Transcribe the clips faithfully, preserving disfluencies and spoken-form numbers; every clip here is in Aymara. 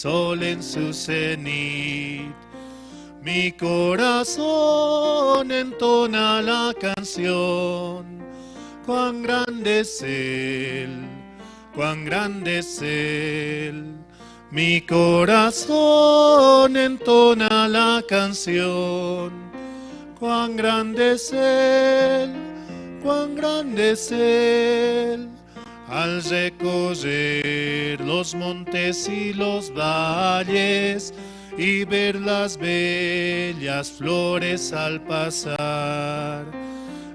sol en su cenit. Mi corazón entona la canción, cuán grande es Él, cuán grande es Él. Mi corazón entona la canción, cuán grande es Él, cuán grande es Él. Al recorrer los montes y los valles y ver las bellas flores al pasar,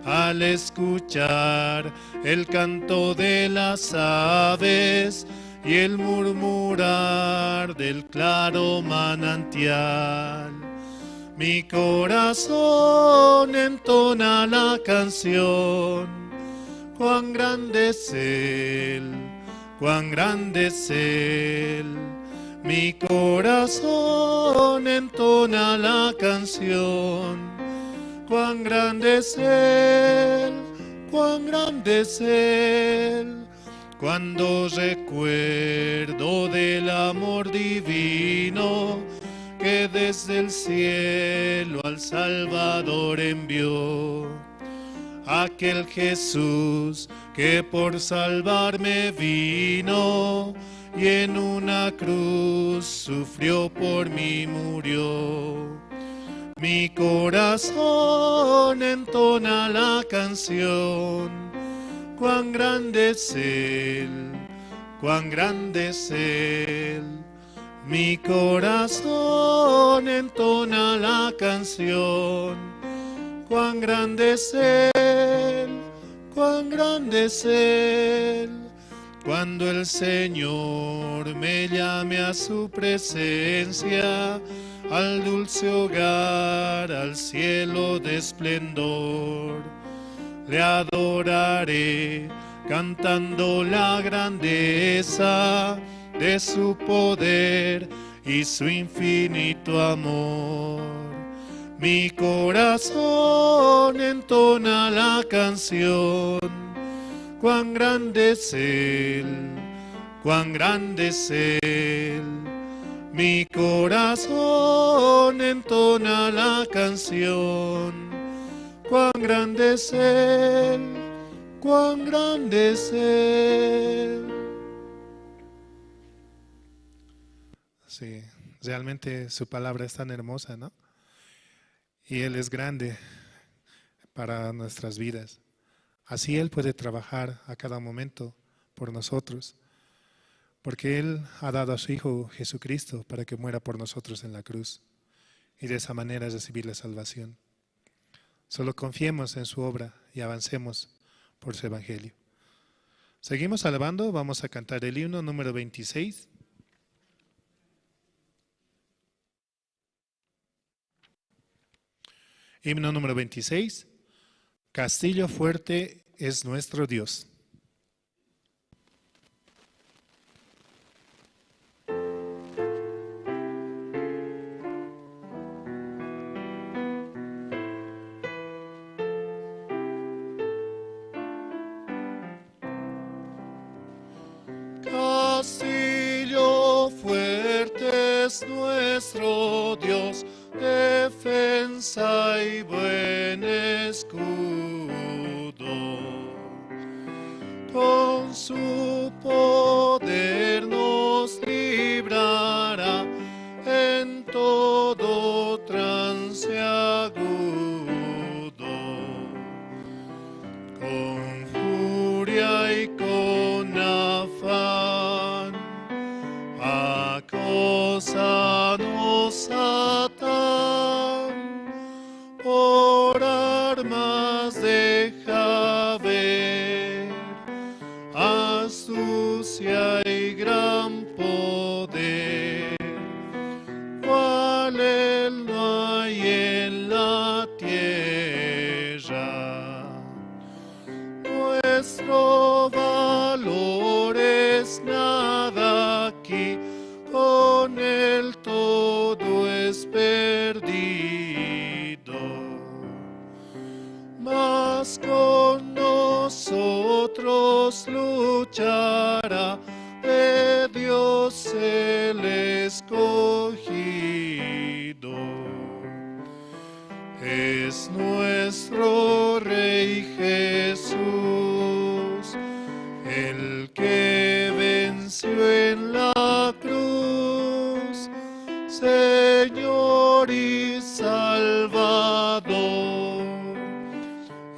al escuchar el canto de las aves y el murmurar del claro manantial. Mi corazón entona la canción, cuán grande es Él, cuán grande es Él. Mi corazón entona la canción, cuán grande es Él, cuán grande es Él. Cuando recuerdo del amor divino que desde el cielo al Salvador envió, aquel Jesús que por salvarme vino y en una cruz sufrió por mí murió. Mi corazón entona la canción, cuán grande es Él, cuán grande es Él. Mi corazón entona la canción, cuán grande es Él, cuán grande es Él. Cuando el Señor me llame a su presencia, al dulce hogar, al cielo de esplendor, le adoraré cantando la grandeza de su poder y su infinito amor. Mi corazón entona la canción, cuán grande es Él, cuán grande es Él. Mi corazón entona la canción, cuán grande es Él, cuán grande es Él. Sí, realmente su palabra es tan hermosa, ¿no? Y Él es grande para nuestras vidas. Así Él puede trabajar a cada momento por nosotros, porque Él ha dado a su Hijo Jesucristo para que muera por nosotros en la cruz y de esa manera recibir la salvación. Solo confiemos en su obra y avancemos por su evangelio. Seguimos alabando, vamos a cantar el himno número veintiséis. Himno número veintiséis. Castillo fuerte es nuestro Dios. Castillo fuerte es nuestro Dios, defensa y buen escudo. Con su poder nos librará en todo trance agudo. Con furia y con afán acosan, nos atan, por armas deja ver astucia y gran poder, cual Él no hay en la tierra. Nuestro valor es nada aquí, con Él todo es perdido. Mas con nosotros luchará, de Dios Él es Señor y Salvador,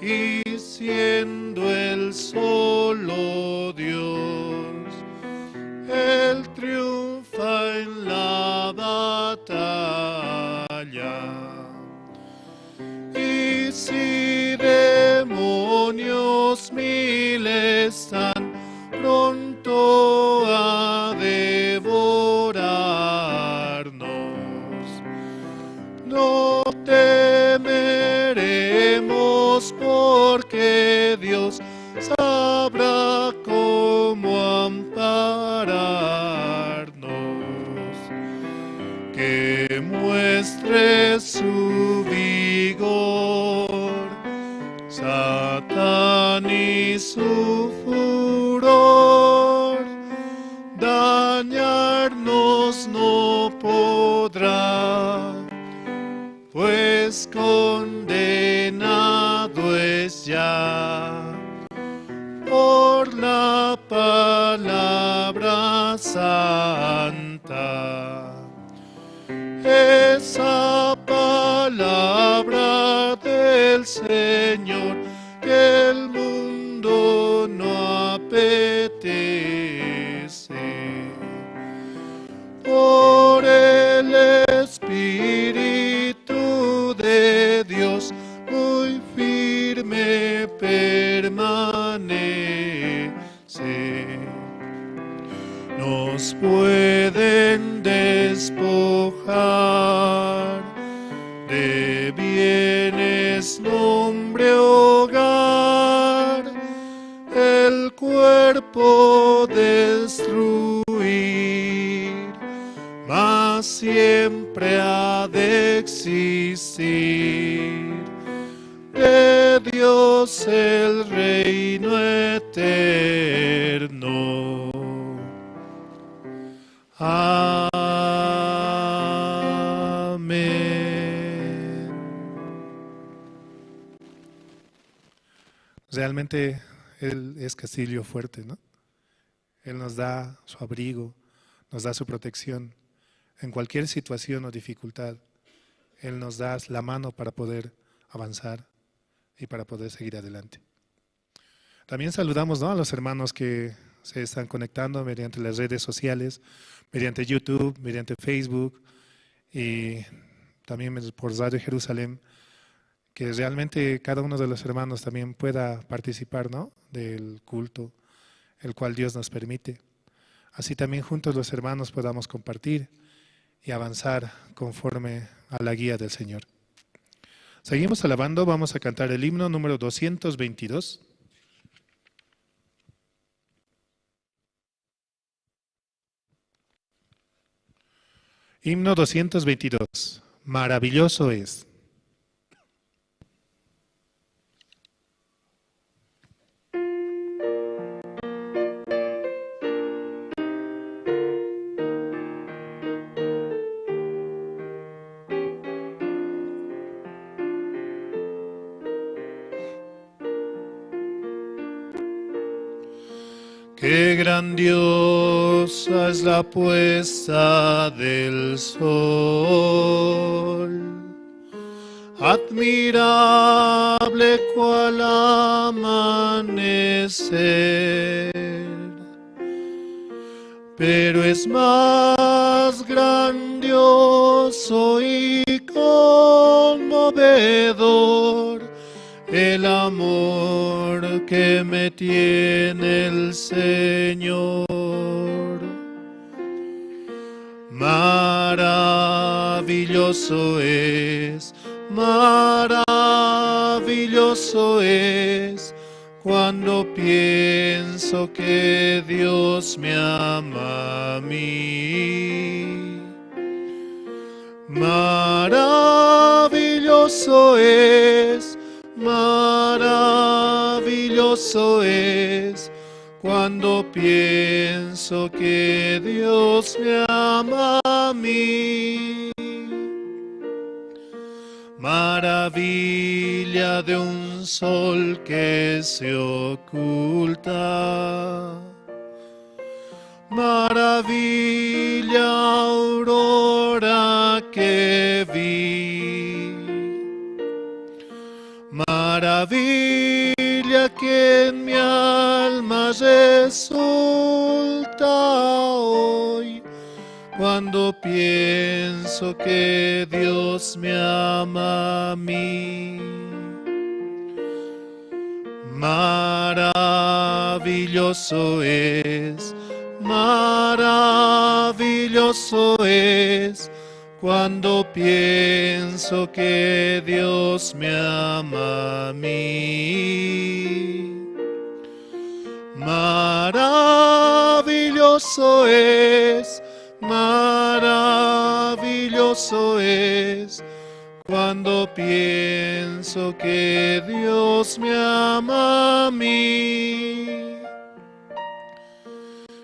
y siendo el solo Dios, Él triunfa en la batalla. Y si demonios mil están pronto a devorarnos, no temeremos, porque Dios sabrá cómo ampararnos. Que muestre su vigor Satán, y su furor dañarnos no podrá, pues condenado es ya por la palabra santa. Esa palabra del Señor que el mundo no apetece. Por el Espíritu de Dios muy firme permanece. Nos pueden despojar de bienes, nombre, hogar, el cuerpo destruir, mas siempre ha de existir de Dios el reino eterno. Amén. Realmente Él es castillo fuerte, ¿no? Él nos da su abrigo, nos da su protección en cualquier situación o dificultad. Él nos da la mano para poder avanzar y para poder seguir adelante. También saludamos, ¿no?, a los hermanos que se están conectando mediante las redes sociales, mediante YouTube, mediante Facebook y también por Radio Jerusalén, que realmente cada uno de los hermanos también pueda participar, ¿no?, del culto, el cual Dios nos permite. Así también juntos los hermanos podamos compartir y avanzar conforme a la guía del Señor. Seguimos alabando, vamos a cantar el himno número doscientos veintidós. Himno doscientos veintidós. Maravilloso es. Qué grandiosa es la puesta del sol, admirable cual amanecer, pero es más grandioso y conmovedor el amor que me tiene el Señor. Maravilloso es, maravilloso es, cuando pienso que Dios me ama a mí. Maravilloso es, maravilloso es, cuando pienso que Dios me ama a mí. Maravilla de un sol que se oculta, maravilla, aurora que vi. Maravilla que en mi alma resulta hoy cuando pienso que Dios me ama a mí. Maravilloso es, maravilloso es cuando pienso que Dios me ama a mí. Maravilloso es, maravilloso es cuando pienso que Dios me ama a mí.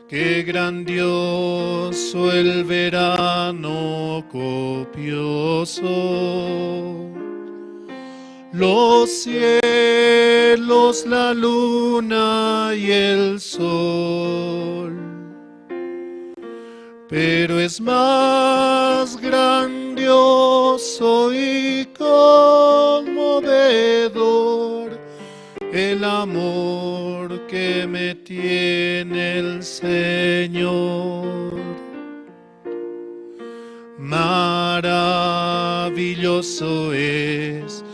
Qué grandioso el verano copioso, los cielos, la luna y el sol. Pero es más grandioso y conmovedor el amor que me tiene el Señor. Maravilloso es,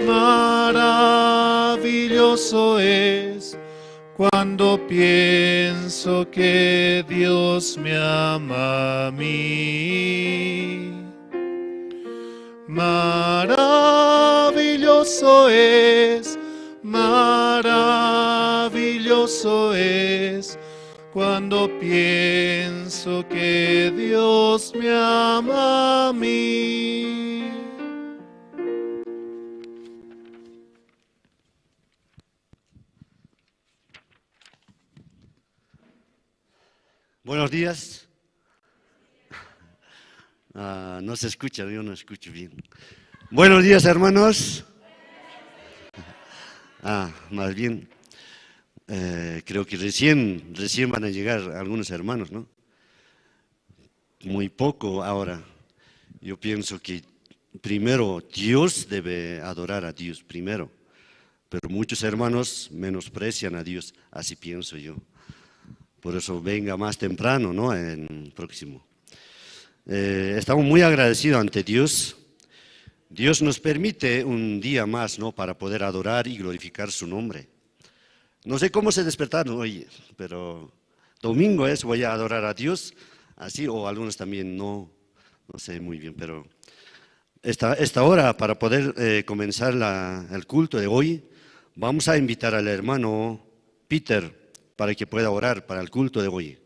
maravilloso es cuando pienso que Dios me ama a mí. Maravilloso es, maravilloso es cuando pienso que Dios me ama a mí. Buenos días. Ah, no se escucha, yo no escucho bien. Buenos días, hermanos. Ah, más bien, eh, creo que recién, recién van a llegar algunos hermanos, ¿no? Muy poco ahora. Yo pienso que primero Dios debe adorar a Dios primero, pero muchos hermanos menosprecian a Dios, así pienso yo. Por eso venga más temprano, ¿no? En próximo. Eh, estamos muy agradecidos ante Dios. Dios nos permite un día más, ¿no? Para poder adorar y glorificar su nombre. No sé cómo se despertaron hoy, pero domingo es, voy a adorar a Dios, así, o algunos también no, no sé muy bien, pero esta, esta hora para poder, eh, comenzar la, el culto de hoy, vamos a invitar al hermano Peter para que pueda orar para el culto de hoy.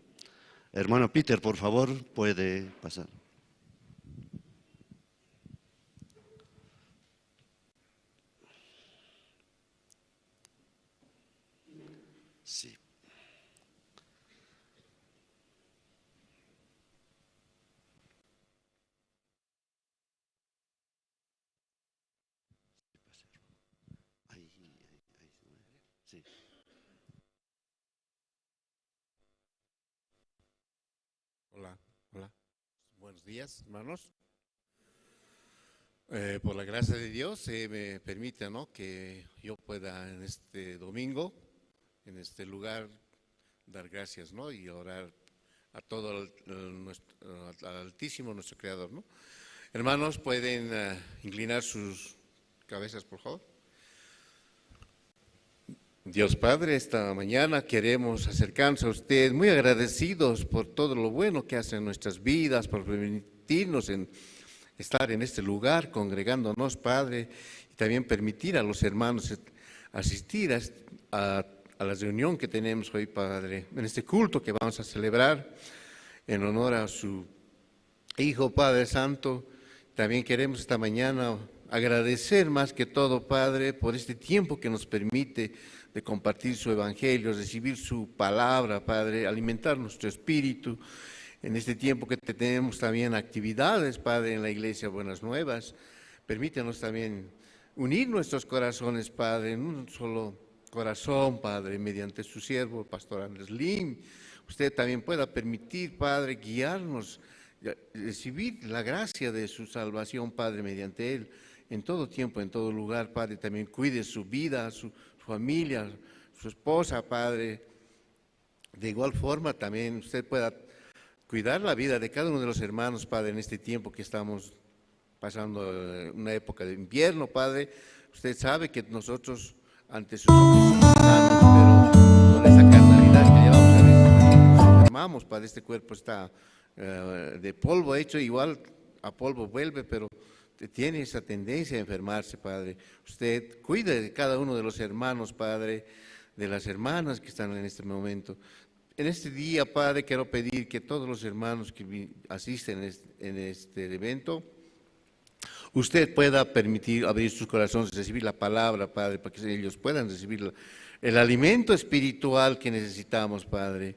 Hermano Peter, por favor, puede pasar. Sí. Ahí, ahí, ahí. Sí. Hola, hola. Buenos días, hermanos. Eh, por la gracia de Dios, eh, me permite, ¿no? Que yo pueda en este domingo, en este lugar, dar gracias, ¿no? Y orar a todo el, el nuestro, al Altísimo, nuestro Creador, ¿no? Hermanos, pueden, eh, inclinar sus cabezas, por favor. Dios Padre, esta mañana queremos acercarnos a usted muy agradecidos por todo lo bueno que hace en nuestras vidas, por permitirnos en, estar en este lugar congregándonos, Padre, y también permitir a los hermanos asistir a, a, a la reunión que tenemos hoy, Padre, en este culto que vamos a celebrar en honor a su Hijo, Padre Santo. También queremos esta mañana agradecer más que todo, Padre, por este tiempo que nos permite de compartir su evangelio, recibir su palabra, Padre, alimentar nuestro espíritu. En este tiempo que tenemos también actividades, Padre, en la iglesia Buenas Nuevas, permítenos también unir nuestros corazones, Padre, en un solo corazón, Padre, mediante su siervo, el pastor Andrés Lim. Usted también pueda permitir, Padre, guiarnos recibir la gracia de su salvación, Padre, mediante él, en todo tiempo, en todo lugar, Padre, también cuide su vida, su, su familia, su esposa, Padre. De igual forma, también usted pueda cuidar la vida de cada uno de los hermanos, Padre, en este tiempo que estamos pasando, eh, una época de invierno, Padre. Usted sabe que nosotros ante sus ojos somos sanos, pero con esa carnalidad que llevamos a veces, nos enfermamos, Padre. Este cuerpo está, eh, de polvo hecho, igual a polvo vuelve, pero te-, tiene esa tendencia a enfermarse, Padre. Usted cuide de cada uno de los hermanos, Padre, de las hermanas que están en este momento. En este día, Padre, quiero pedir que todos los hermanos que vi-, asisten en este, en este evento, usted pueda permitir abrir sus corazones, recibir la palabra, Padre, para que ellos puedan recibir la, el alimento espiritual que necesitamos, Padre.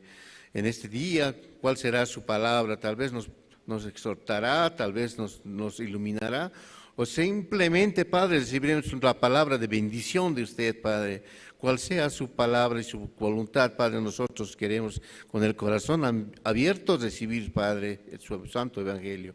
En este día, ¿cuál será su palabra? Tal vez nos, nos exhortará, tal vez nos, nos iluminará, o simplemente, Padre, recibiremos la palabra de bendición de usted, Padre. Cual sea su palabra y su voluntad, Padre, nosotros queremos con el corazón am-, abierto recibir, Padre, su santo evangelio.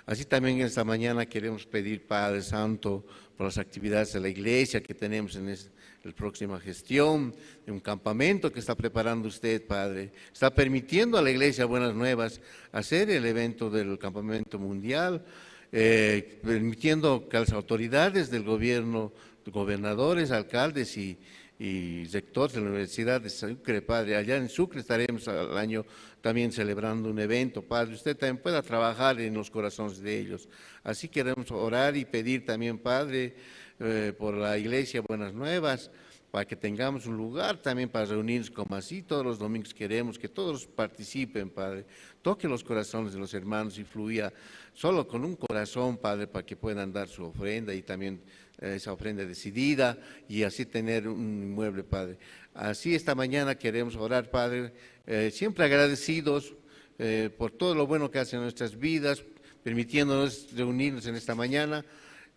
Así también esta mañana queremos pedir, Padre Santo, por las actividades de la iglesia que tenemos en es-, el próxima gestión, de un campamento que está preparando usted, Padre. Está permitiendo a la iglesia Buenas Nuevas hacer el evento del campamento mundial, eh, permitiendo que las autoridades del gobierno, gobernadores, alcaldes y, y rectores de la Universidad de Sucre, Padre, allá en Sucre estaremos al año también celebrando un evento, Padre. Usted también pueda trabajar en los corazones de ellos. Así queremos orar y pedir también, Padre, eh, por la iglesia Buenas Nuevas, para que tengamos un lugar también para reunirnos como así todos los domingos queremos que todos participen, Padre. Toque los corazones de los hermanos y fluya solo con un corazón, Padre, para que puedan dar su ofrenda y también, eh, esa ofrenda decidida y así tener un inmueble, Padre. Así esta mañana queremos orar, Padre, eh, siempre agradecidos, eh, por todo lo bueno que hace en nuestras vidas, permitiéndonos reunirnos en esta mañana,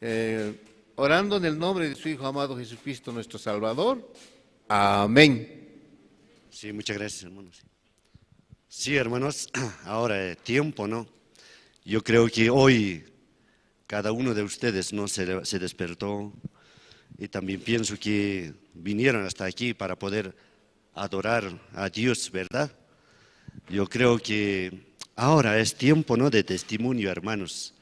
eh, orando en el nombre de su Hijo amado Jesucristo, nuestro Salvador. Amén. Sí, muchas gracias, hermanos. Sí, hermanos, ahora es tiempo, ¿no? Yo creo que hoy cada uno de ustedes, ¿no?, se, se despertó y también pienso que vinieron hasta aquí para poder adorar a Dios, ¿verdad? Yo creo que ahora es tiempo, ¿no?, de testimonio, hermanos.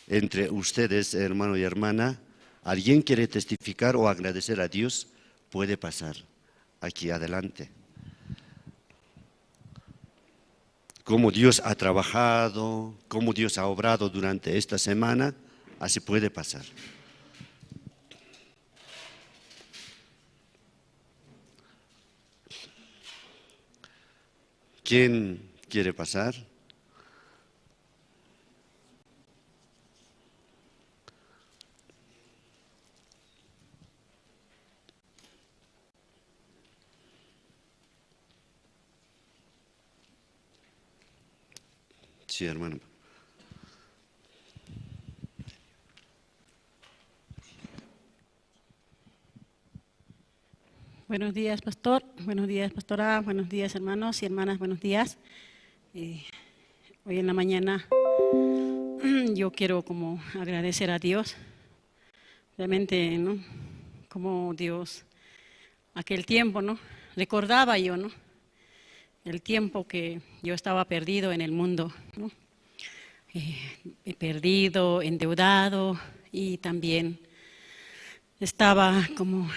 Entre ustedes, hermano y hermana, ¿alguien quiere testificar o agradecer a Dios? Puede pasar aquí adelante. Cómo Dios ha trabajado, cómo Dios ha obrado durante esta semana, así puede pasar. ¿Quién quiere pasar? Sí, hermano. Buenos días, pastor. Buenos días, pastora. Buenos días, hermanos y hermanas. Buenos días. Eh, hoy en la mañana yo quiero como agradecer a Dios. Realmente, ¿no? Como Dios, aquel tiempo, ¿no? Recordaba yo, ¿no? El tiempo que yo estaba perdido en el mundo, ¿no? Eh, perdido, endeudado y también estaba como,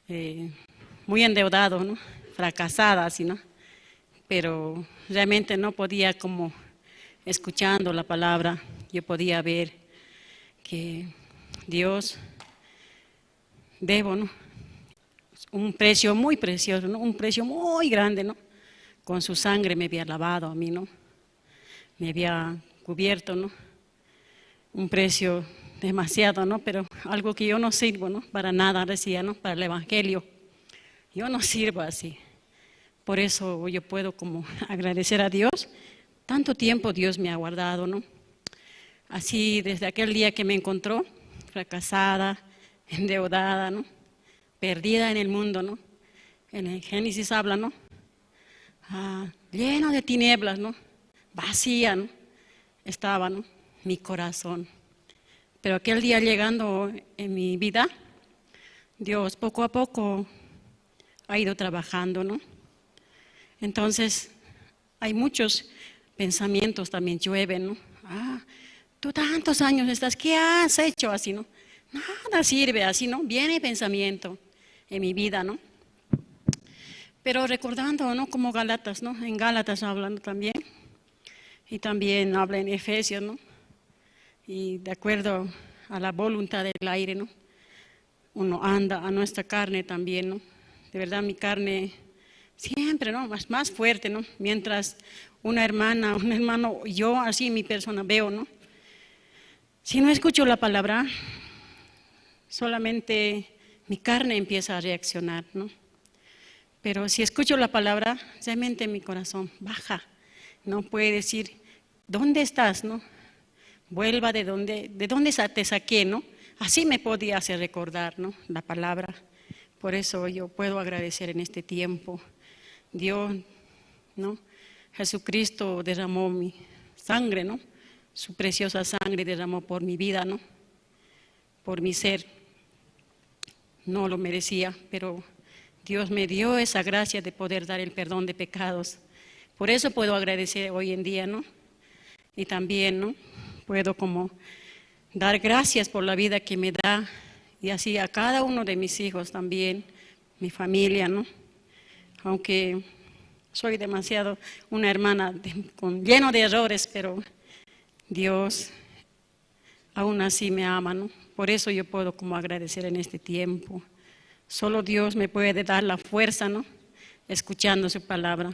eh, muy endeudado, ¿no? Fracasada, así, ¿no? Pero realmente no podía, como escuchando la palabra, yo podía ver que Dios debo, ¿no? Un precio muy precioso, ¿no? Un precio muy grande, ¿no? Con su sangre me había lavado a mí, ¿no? Me había cubierto, ¿no? Un precio demasiado, ¿no? Pero algo que yo no sirvo, ¿no? Para nada, decía, ¿no? Para el evangelio. Yo no sirvo así. Por eso yo puedo como agradecer a Dios. Tanto tiempo Dios me ha guardado, ¿no? Así, desde aquel día que me encontró, fracasada, endeudada, ¿no? Perdida en el mundo, ¿no? En el Génesis habla, ¿no? Ah, lleno de tinieblas, ¿no? vacía, ¿no? Estaba, ¿no? Mi corazón. Pero aquel día llegando en mi vida, Dios poco a poco ha ido trabajando, ¿no? Entonces, hay muchos pensamientos también llueven, ¿no? Ah, tú tantos años estás, ¿qué has hecho así, no? Nada sirve así, ¿no? Viene pensamiento en mi vida, ¿no? Pero recordando, ¿no? Como Gálatas, ¿no? En Gálatas hablando también, y también habla en Efesios, ¿no? Y de acuerdo a la voluntad del aire, ¿no? Uno anda a nuestra carne también, ¿no? De verdad, mi carne siempre, ¿no? Más, más fuerte, ¿no? Mientras una hermana, un hermano, yo así mi persona veo, ¿no? Si no escucho la palabra, solamente mi carne empieza a reaccionar, ¿no? Pero si escucho la palabra, realmente mi corazón baja, ¿no? Puede decir, ¿dónde estás, no? Vuelva de donde, de donde sa- te saqué, ¿no? Así me podía hacer recordar, ¿no? La palabra. Por eso yo puedo agradecer en este tiempo. Dios, ¿no? Jesucristo derramó mi sangre, ¿no? Su preciosa sangre derramó por mi vida, ¿no? Por mi ser. No lo merecía, pero Dios me dio esa gracia de poder dar el perdón de pecados. Por eso puedo agradecer hoy en día, ¿no? Y también, ¿no? Puedo como dar gracias por la vida que me da y así a cada uno de mis hijos también, mi familia, ¿no? Aunque soy demasiado una hermana de- con, lleno de errores, pero Dios aún así me ama, ¿no? Por eso yo puedo como agradecer en este tiempo. Solo Dios me puede dar la fuerza, ¿no? Escuchando su palabra.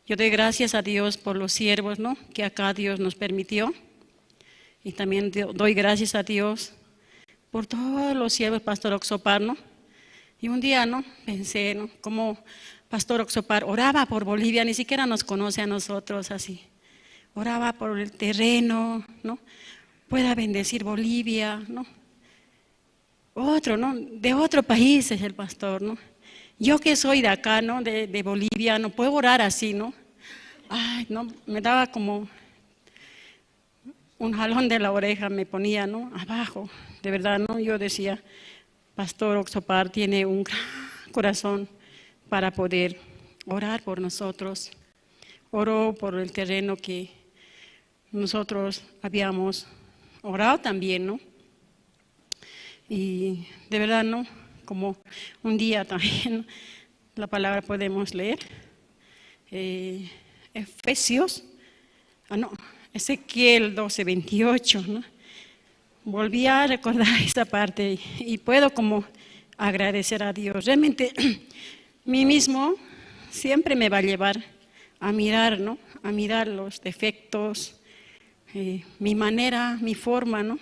Yo doy gracias a Dios por los siervos, ¿no? Que acá Dios nos permitió. Y también do- doy gracias a Dios por todos los siervos, Pastor Oxopar, ¿no? Y un día, ¿no? Pensé, ¿no? Como Pastor Oxopar oraba por Bolivia, ni siquiera nos conoce a nosotros así. Oraba por el terreno, ¿no? Pueda bendecir Bolivia, ¿no? Otro, ¿no? De otro país es el pastor, ¿no? Yo que soy de acá, ¿no? De, de Bolivia, no puedo orar así, ¿no? Ay, no, me daba como un jalón de la oreja, me ponía, ¿no? Abajo, de verdad, ¿no? Yo decía, Pastor Oxopar tiene un gran corazón para poder orar por nosotros. Oró por el terreno que nosotros habíamos orado también, ¿no? Y de verdad, ¿no? Como un día también la palabra podemos leer, eh, Efesios, ah, no, Ezequiel doce veintiocho, ¿no? Volví a recordar esa parte y puedo como agradecer a Dios. Realmente, mí mismo siempre me va a llevar a mirar, ¿no? A mirar los defectos, eh, mi manera, mi forma, ¿no?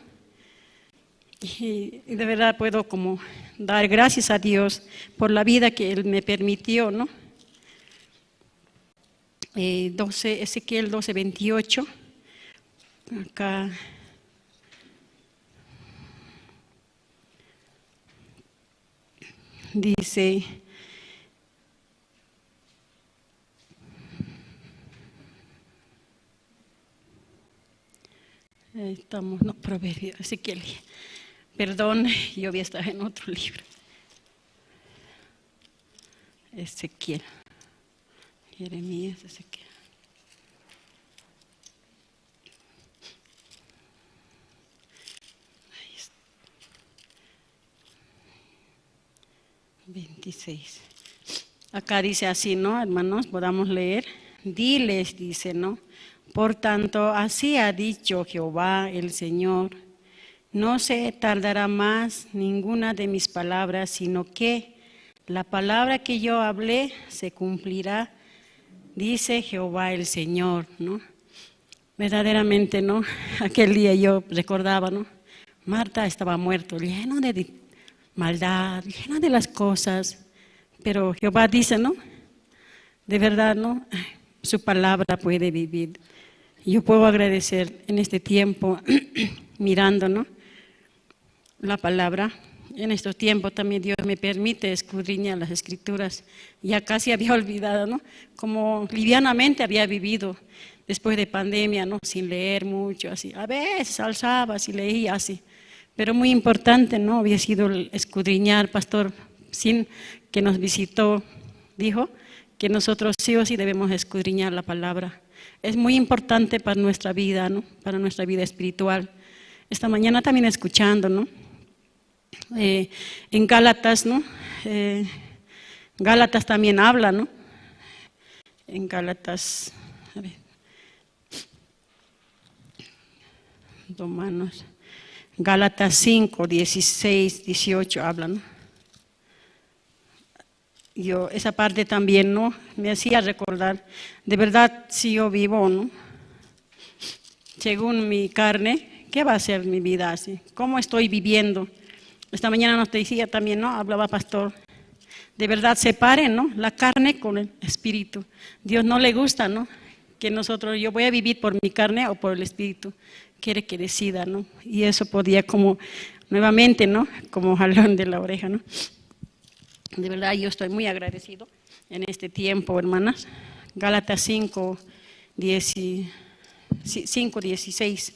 Y, y de verdad puedo como dar gracias a Dios por la vida que Él me permitió, ¿no? Eh, doce, Ezequiel doce veintiocho, acá dice, Ahí estamos, ¿no? Proverbio, Ezequiel. Perdón, yo había estado en otro libro. Ezequiel. Jeremías, Ezequiel. Ahí está. Veintiséis. Acá dice así, ¿no, hermanos? Podamos leer. Diles, dice, ¿no? Por tanto, así ha dicho Jehová el Señor: no se tardará más ninguna de mis palabras, sino que la palabra que yo hablé se cumplirá, dice Jehová el Señor, ¿no? Verdaderamente, ¿no? Aquel día yo recordaba, ¿no? Marta estaba muerto, lleno de di- maldad, lleno de las cosas, pero Jehová dice, ¿no? De verdad, ¿no? Su palabra puede vivir. Yo puedo agradecer en este tiempo, mirando, ¿no? La palabra. En estos tiempos también Dios me permite escudriñar las escrituras. Ya casi había olvidado, ¿no? Como livianamente había vivido. después de pandemia, ¿no? Sin leer mucho, así. A veces alzaba, así leía, así. Pero muy importante, ¿no? Había sido el escudriñar, pastor, sin que nos visitó, dijo que nosotros sí o sí debemos escudriñar la palabra. Es muy importante para nuestra vida, ¿no? Para nuestra vida espiritual. Esta mañana también escuchando, ¿no? Eh, en Gálatas, ¿no? Eh, Gálatas también habla, ¿no? En Gálatas, a ver, Romanos, Gálatas cinco, dieciséis, dieciocho habla, ¿no? Yo, esa parte también, ¿no? Me hacía recordar, de verdad, si yo vivo, ¿no? Según mi carne, ¿qué va a ser mi vida así? ¿Cómo estoy viviendo? Esta mañana nos decía también, ¿no? Hablaba pastor. De verdad, separen, ¿no? La carne con el espíritu. Dios no le gusta, ¿no? Que nosotros, yo voy a vivir por mi carne o por el espíritu. Quiere que decida, ¿no? Y eso podía como, nuevamente, ¿no? Como jalón de la oreja, ¿no? De verdad, yo estoy muy agradecido en este tiempo, hermanas. Gálatas cinco, diez, sí, cinco dieciséis.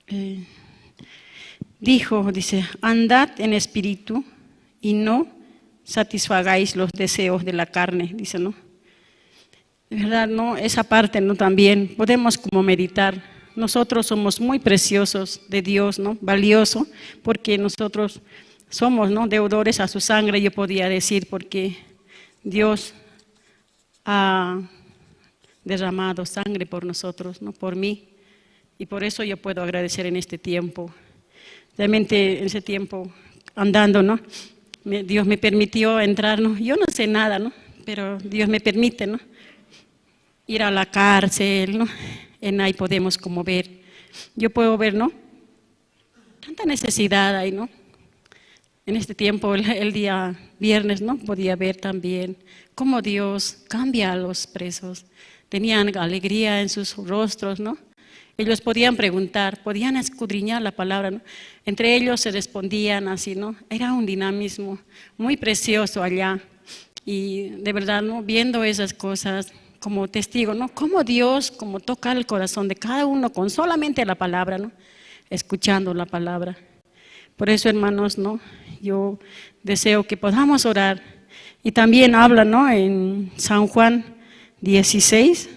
Eh, dijo, dice, andad en espíritu y no satisfagáis los deseos de la carne, dice, ¿no? De verdad, ¿no? Esa parte, ¿no? También podemos como meditar. Nosotros somos muy preciosos de Dios, ¿no? Valioso, porque nosotros somos, ¿no? Deudores a su sangre, yo podía decir, porque Dios ha derramado sangre por nosotros, ¿no? Por mí. Y por eso yo puedo agradecer en este tiempo. Realmente en ese tiempo, andando, ¿no? Me- Dios me permitió entrar, ¿no? Yo no sé nada, ¿no? Pero Dios me permite, ¿no? Ir a la cárcel, ¿no? En ahí podemos como ver. Yo puedo ver, ¿no? Tanta necesidad ahí, ¿no? En este tiempo, el, el día viernes, ¿no? Podía ver también cómo Dios cambia a los presos. Tenían alegría en sus rostros, ¿no? Ellos podían preguntar, podían escudriñar la palabra, ¿no? Entre ellos se respondían así, ¿no? Era un dinamismo muy precioso allá. Y de verdad, ¿no? Viendo esas cosas como testigo, ¿no? Cómo Dios, como toca el corazón de cada uno con solamente la palabra, ¿no? Escuchando la palabra. Por eso, hermanos, ¿no? Yo deseo que podamos orar. Y también habla, ¿no? En San Juan dieciséis,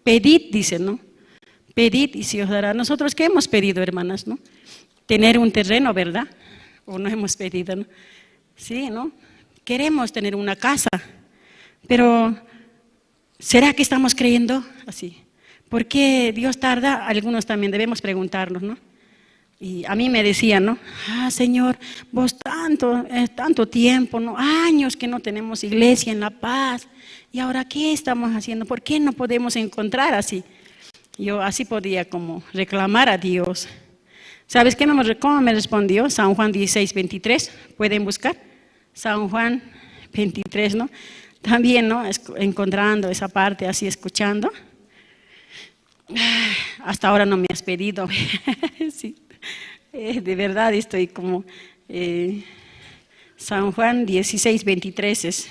pedid, dice, ¿no? Pedid y se os dará. Nosotros, ¿qué hemos pedido, hermanas, no? Tener un terreno, ¿verdad? ¿O no hemos pedido, no? Sí, ¿no? Queremos tener una casa, pero ¿será que estamos creyendo así? ¿Por qué Dios tarda? Algunos también debemos preguntarnos, ¿no? Y a mí me decían, ¿no? Ah, Señor, vos tanto, eh, tanto tiempo, ¿no? Años que no tenemos iglesia en La Paz. ¿Y ahora qué estamos haciendo? ¿Por qué no podemos encontrar así? Yo así podía como reclamar a Dios. ¿Sabes qué me, cómo me respondió? San Juan dieciséis veintitrés. ¿Pueden buscar? San Juan veintitrés, ¿no? También, ¿no? Escu- encontrando esa parte, así escuchando. Hasta ahora no me has pedido. Sí. Eh, de verdad estoy como eh, San Juan dieciséis veintitrés es.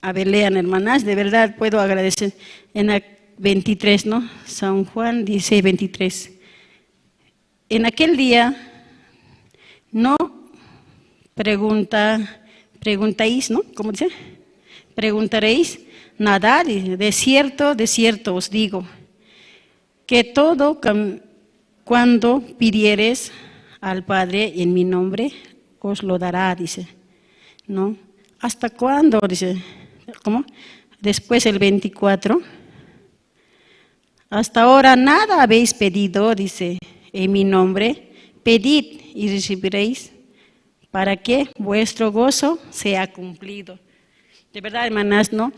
A ver, lean, hermanas, de verdad puedo agradecer en la veintitrés, ¿no? San Juan dieciséis veintitrés. En aquel día no pregunta, preguntáis, ¿no? ¿Cómo dice? Preguntaréis nada, dice, de cierto, de cierto os digo, que todo cam- cuando pidieres al Padre en mi nombre, os lo dará, dice. ¿No? ¿Hasta cuándo? Dice, ¿cómo? Después el veinticuatro. Hasta ahora nada habéis pedido, dice, en mi nombre. Pedid y recibiréis para que vuestro gozo sea cumplido. De verdad, hermanas, ¿no?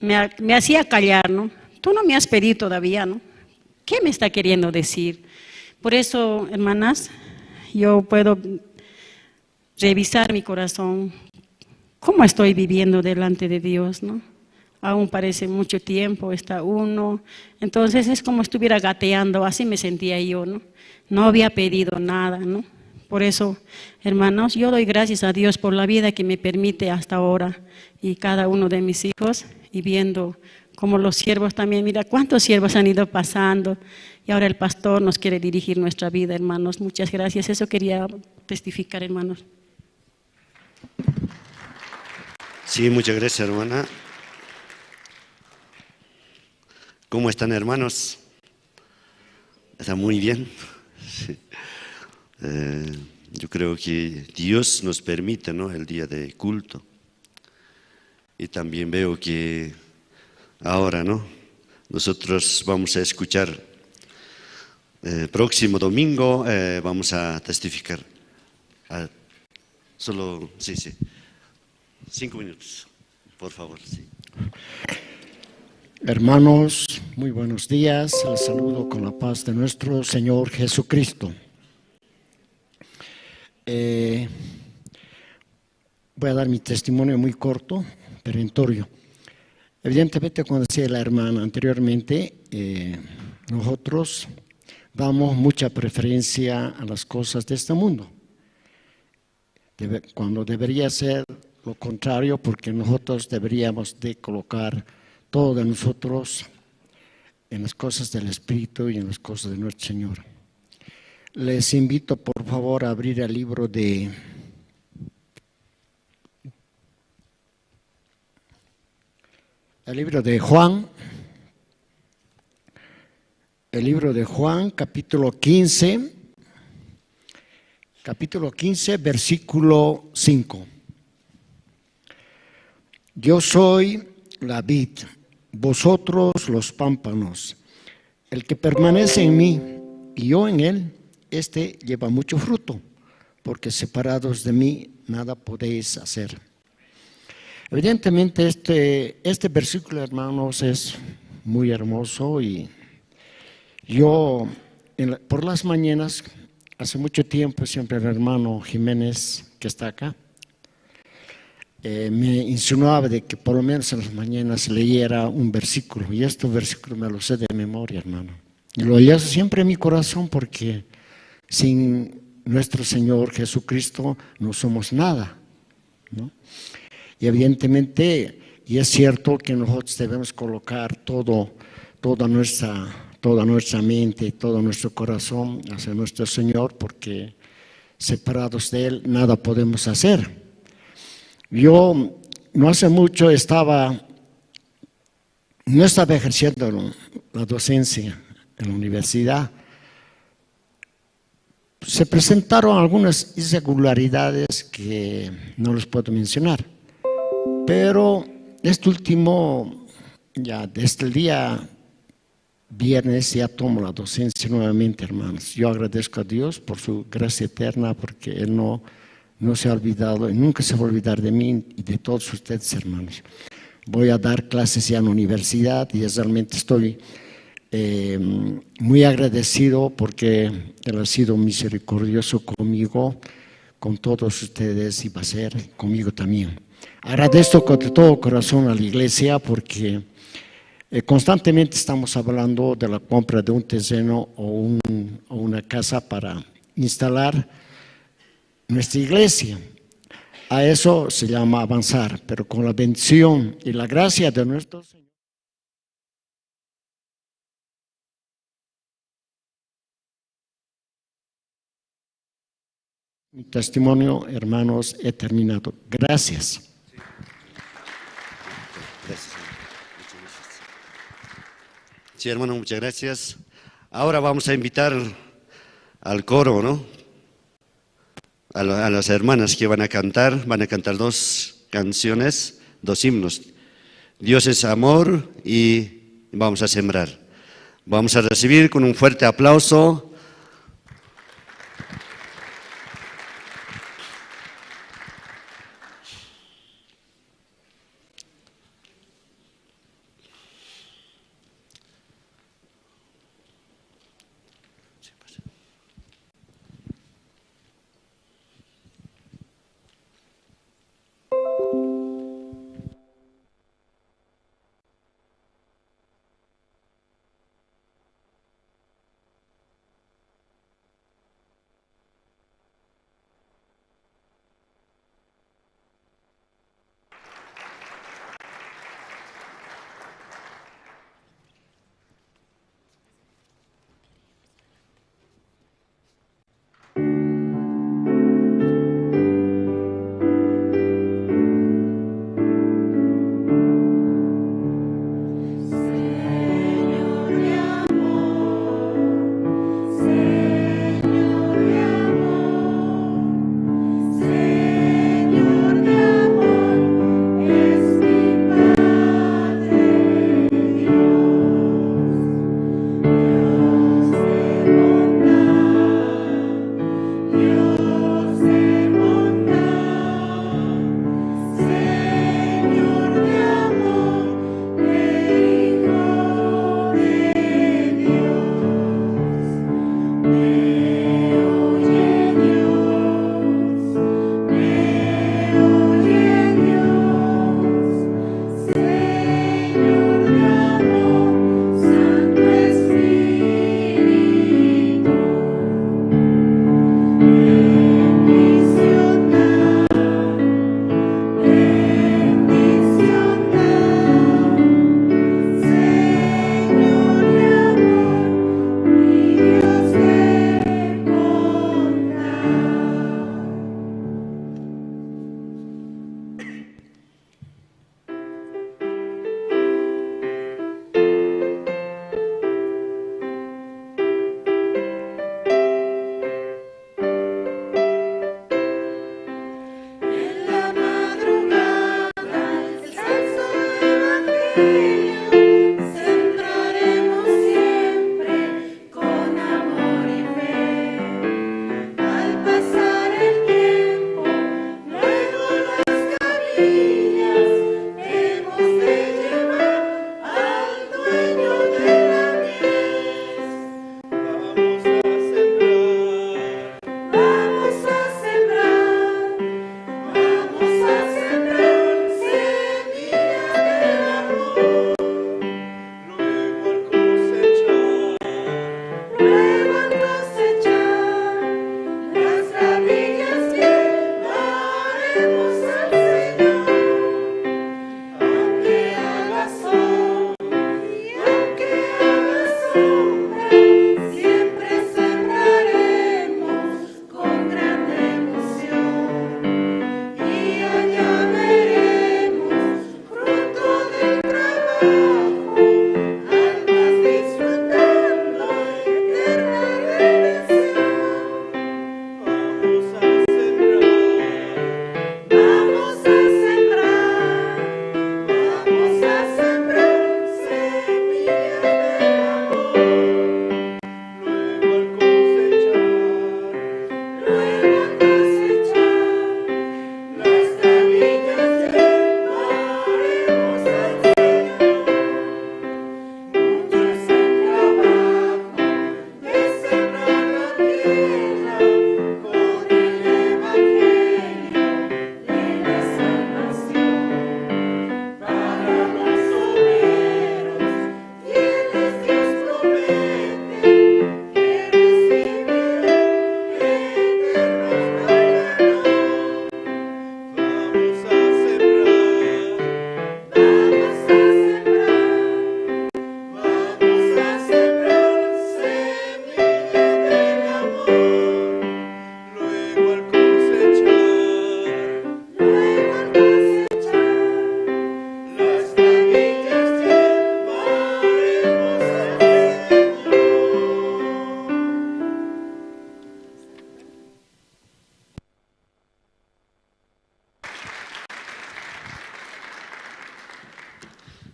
Me, ha- me hacía callar, ¿no? Tú no me has pedido todavía, ¿no? ¿Qué me está queriendo decir? Por eso, hermanas, yo puedo revisar mi corazón. ¿Cómo estoy viviendo delante de Dios, no? Aún parece mucho tiempo, está uno. Entonces es como estuviera gateando, así me sentía yo, ¿no? No había pedido nada, ¿no? Por eso, hermanos, yo doy gracias a Dios por la vida que me permite hasta ahora y cada uno de mis hijos y viendo cómo los siervos también, mira cuántos siervos han ido pasando y ahora el pastor nos quiere dirigir nuestra vida, hermanos. Muchas gracias. Eso quería testificar, hermanos. Sí, muchas gracias, hermana. ¿Cómo están, hermanos? Está muy bien. Sí. Eh, yo creo que Dios nos permite, ¿no? El día de culto. Y también veo que ahora, ¿no? Nosotros vamos a escuchar, eh, próximo domingo, eh, vamos a testificar. Ah, solo, sí, sí. Cinco minutos, por favor. Sí. Hermanos, muy buenos días. Les saludo con la paz de nuestro Señor Jesucristo. Eh, voy a dar mi testimonio muy corto, perentorio. Evidentemente, como decía la hermana anteriormente, eh, nosotros damos mucha preferencia a las cosas de este mundo, debe- cuando debería ser lo contrario, porque nosotros deberíamos de colocar todo de nosotros en las cosas del Espíritu y en las cosas de nuestro Señor. Les invito, por favor, a abrir el libro de, el libro de Juan, el libro de Juan, capítulo quince, capítulo quince, versículo cinco. Yo soy la vid, vosotros los pámpanos. El que permanece en mí y yo en él, este lleva mucho fruto, porque separados de mí nada podéis hacer. Evidentemente, este, este versículo, hermanos, es muy hermoso y yo en la- por las mañanas, hace mucho tiempo, siempre el hermano Jiménez, que está acá, eh, me insinuaba de que por lo menos en las mañanas leyera un versículo, y este versículo me lo sé de memoria, hermano. Y lo llevo siempre en mi corazón porque sin nuestro Señor Jesucristo no somos nada, ¿no? Y evidentemente, y es cierto que nosotros debemos colocar todo, toda nuestra, toda nuestra mente, todo nuestro corazón hacia nuestro Señor, porque separados de Él nada podemos hacer. Yo no hace mucho estaba, no estaba ejerciendo la docencia en la universidad. Se presentaron algunas irregularidades que no les puedo mencionar, pero este último, ya desde el día viernes ya tomo la docencia nuevamente, hermanos. Yo agradezco a Dios por su gracia eterna, porque Él no, no se ha olvidado y nunca se va a olvidar de mí y de todos ustedes, hermanos. Voy a dar clases ya en la universidad y realmente estoy eh, muy agradecido porque Él ha sido misericordioso conmigo, con todos ustedes y va a ser conmigo también. Agradezco con todo corazón a la iglesia porque eh, constantemente estamos hablando de la compra de un terreno o, un- o una casa para instalar nuestra iglesia. A eso se llama avanzar, pero con la bendición y la gracia de nuestro Señor. Mi testimonio, hermanos, he terminado. Gracias. Gracias, hermano. Muchas gracias. Sí, hermano, muchas gracias. Ahora vamos a invitar al coro, ¿no? A, la- a las hermanas que van a cantar, van a cantar dos canciones, dos himnos. Dios es amor y vamos a sembrar. Vamos a recibir con un fuerte aplauso.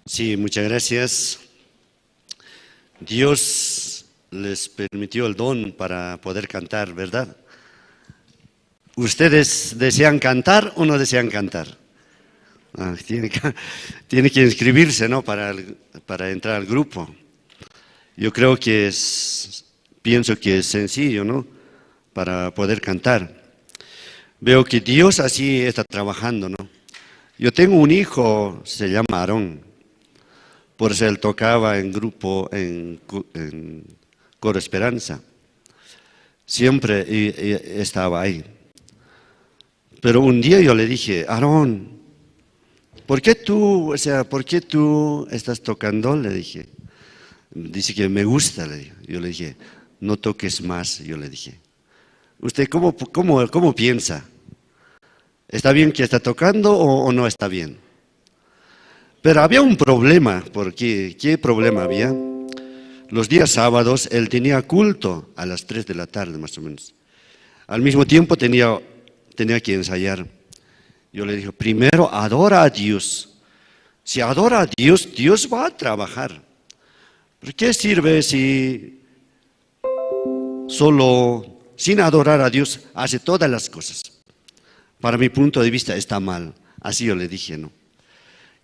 Sí, muchas gracias. Dios les permitió el don para poder cantar, ¿verdad? ¿Ustedes desean cantar o no desean cantar? Ah, tiene que, tiene que inscribirse, ¿no? Para el, para entrar al grupo. Yo creo que es, pienso que es sencillo, ¿no? Para poder cantar. Veo que Dios así está trabajando, ¿no? Yo tengo un hijo, se llama Aarón. Por eso él tocaba en grupo, en cu-, en Coro Esperanza. Siempre, y, y estaba ahí. Pero un día yo le dije: "Aarón, ¿por qué tú, o sea, por qué tú estás tocando?", le dije. Dice que: "Me gusta", le dije. Yo le dije: "No toques más", yo le dije. ¿Usted cómo, cómo, cómo piensa? ¿Está bien que está tocando o, o no está bien? Pero había un problema, porque, ¿qué problema había? Los días sábados él tenía culto a las tres de la tarde, más o menos. Al mismo tiempo tenía, tenía que ensayar. Yo le dije: "Primero adora a Dios. Si adora a Dios, Dios va a trabajar. ¿Pero qué sirve si solo sin adorar a Dios hace todas las cosas? Para mi punto de vista está mal". Así yo le dije, ¿no?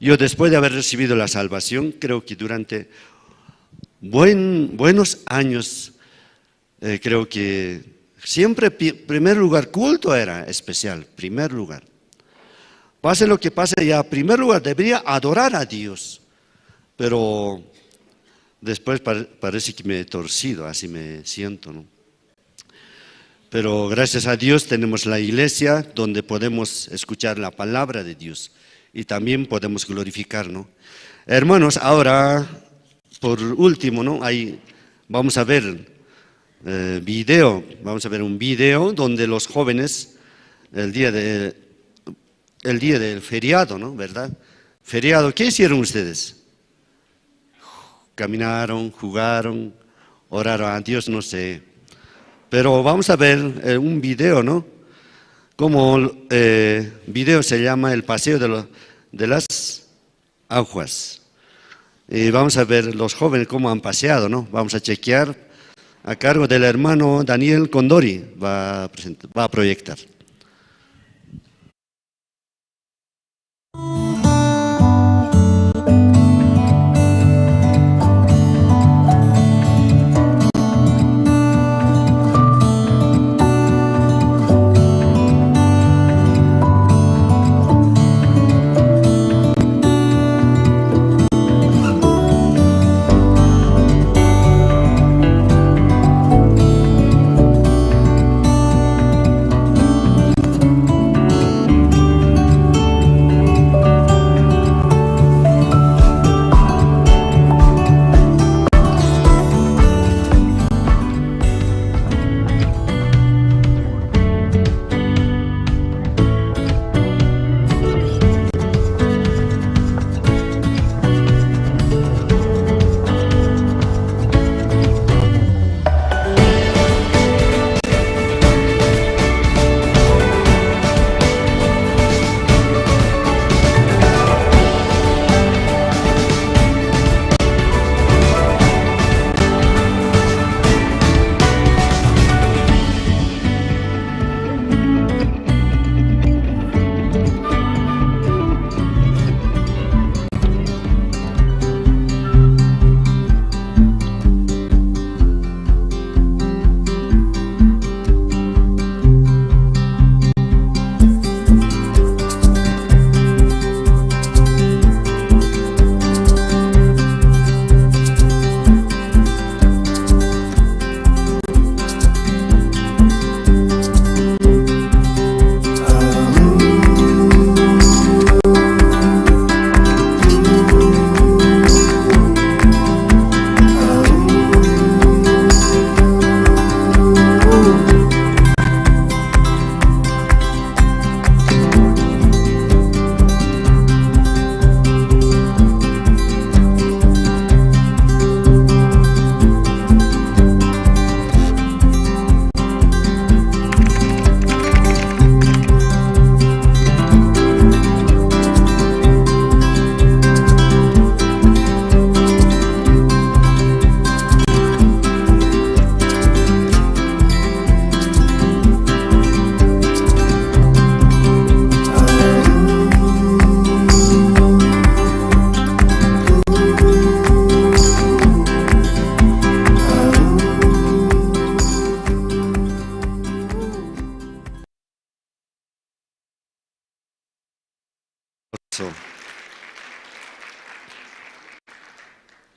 Yo, después de haber recibido la salvación, creo que durante buen, buenos años, eh, creo que siempre pi-, primer lugar, culto era especial, primer lugar. Pase lo que pase, ya primer lugar debería adorar a Dios. Pero después pare-, parece que me he torcido, así me siento, ¿no? Pero gracias a Dios tenemos la iglesia donde podemos escuchar la palabra de Dios y también podemos glorificar, ¿no? Hermanos, ahora, por último, ¿no? Ahí vamos a ver, eh, video, vamos a ver un video donde los jóvenes, el día de, el día del feriado, ¿no? ¿Verdad? Feriado, ¿qué hicieron ustedes? Caminaron, jugaron, oraron a Dios, no sé. Pero vamos a ver, eh, un video, ¿no? Como, eh, video se llama El paseo de lo-, de las aguas. Y vamos a ver los jóvenes cómo han paseado, ¿no? Vamos a chequear a cargo del hermano Daniel Condori, va a present-, va a proyectar.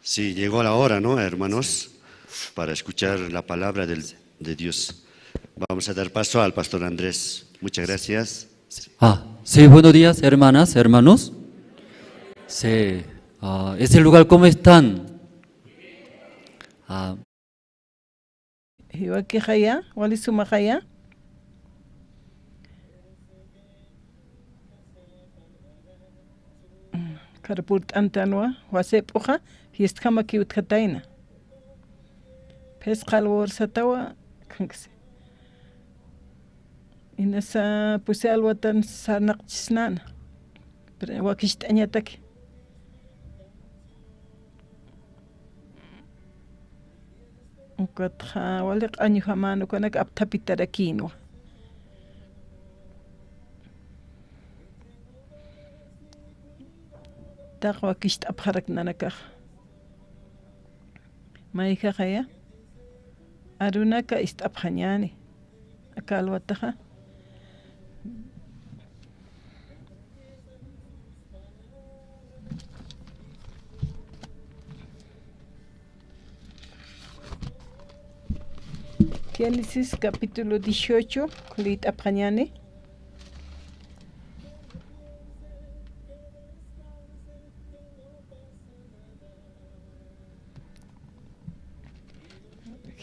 Sí, llegó la hora, ¿no, hermanos? Para escuchar la palabra del, de Dios. Vamos a dar paso al pastor Andrés. Muchas gracias. Ah, sí, buenos días, hermanas, hermanos. Sí, ah, ese lugar, ¿cómo están? Ah, Jiwakixaya, wali sumaxaya. Karpurt'antanwa, wasip'uxa, fiestjamakiw utjatayna. Phisqa almuerzatawa, khanksi. Inasa pusi alwatan sarnaqchisnäna. Pero wakicht'añataki. Ukatxa wali q'añujamän ukanak apthapitarakïnwa. Taqwa kist'apxarak nanakaxa. Mayjaxaya, arunaka ist'apxañäni. Aka alwataxa. Génesis capítulo dieciocho, khulït'apxañäni.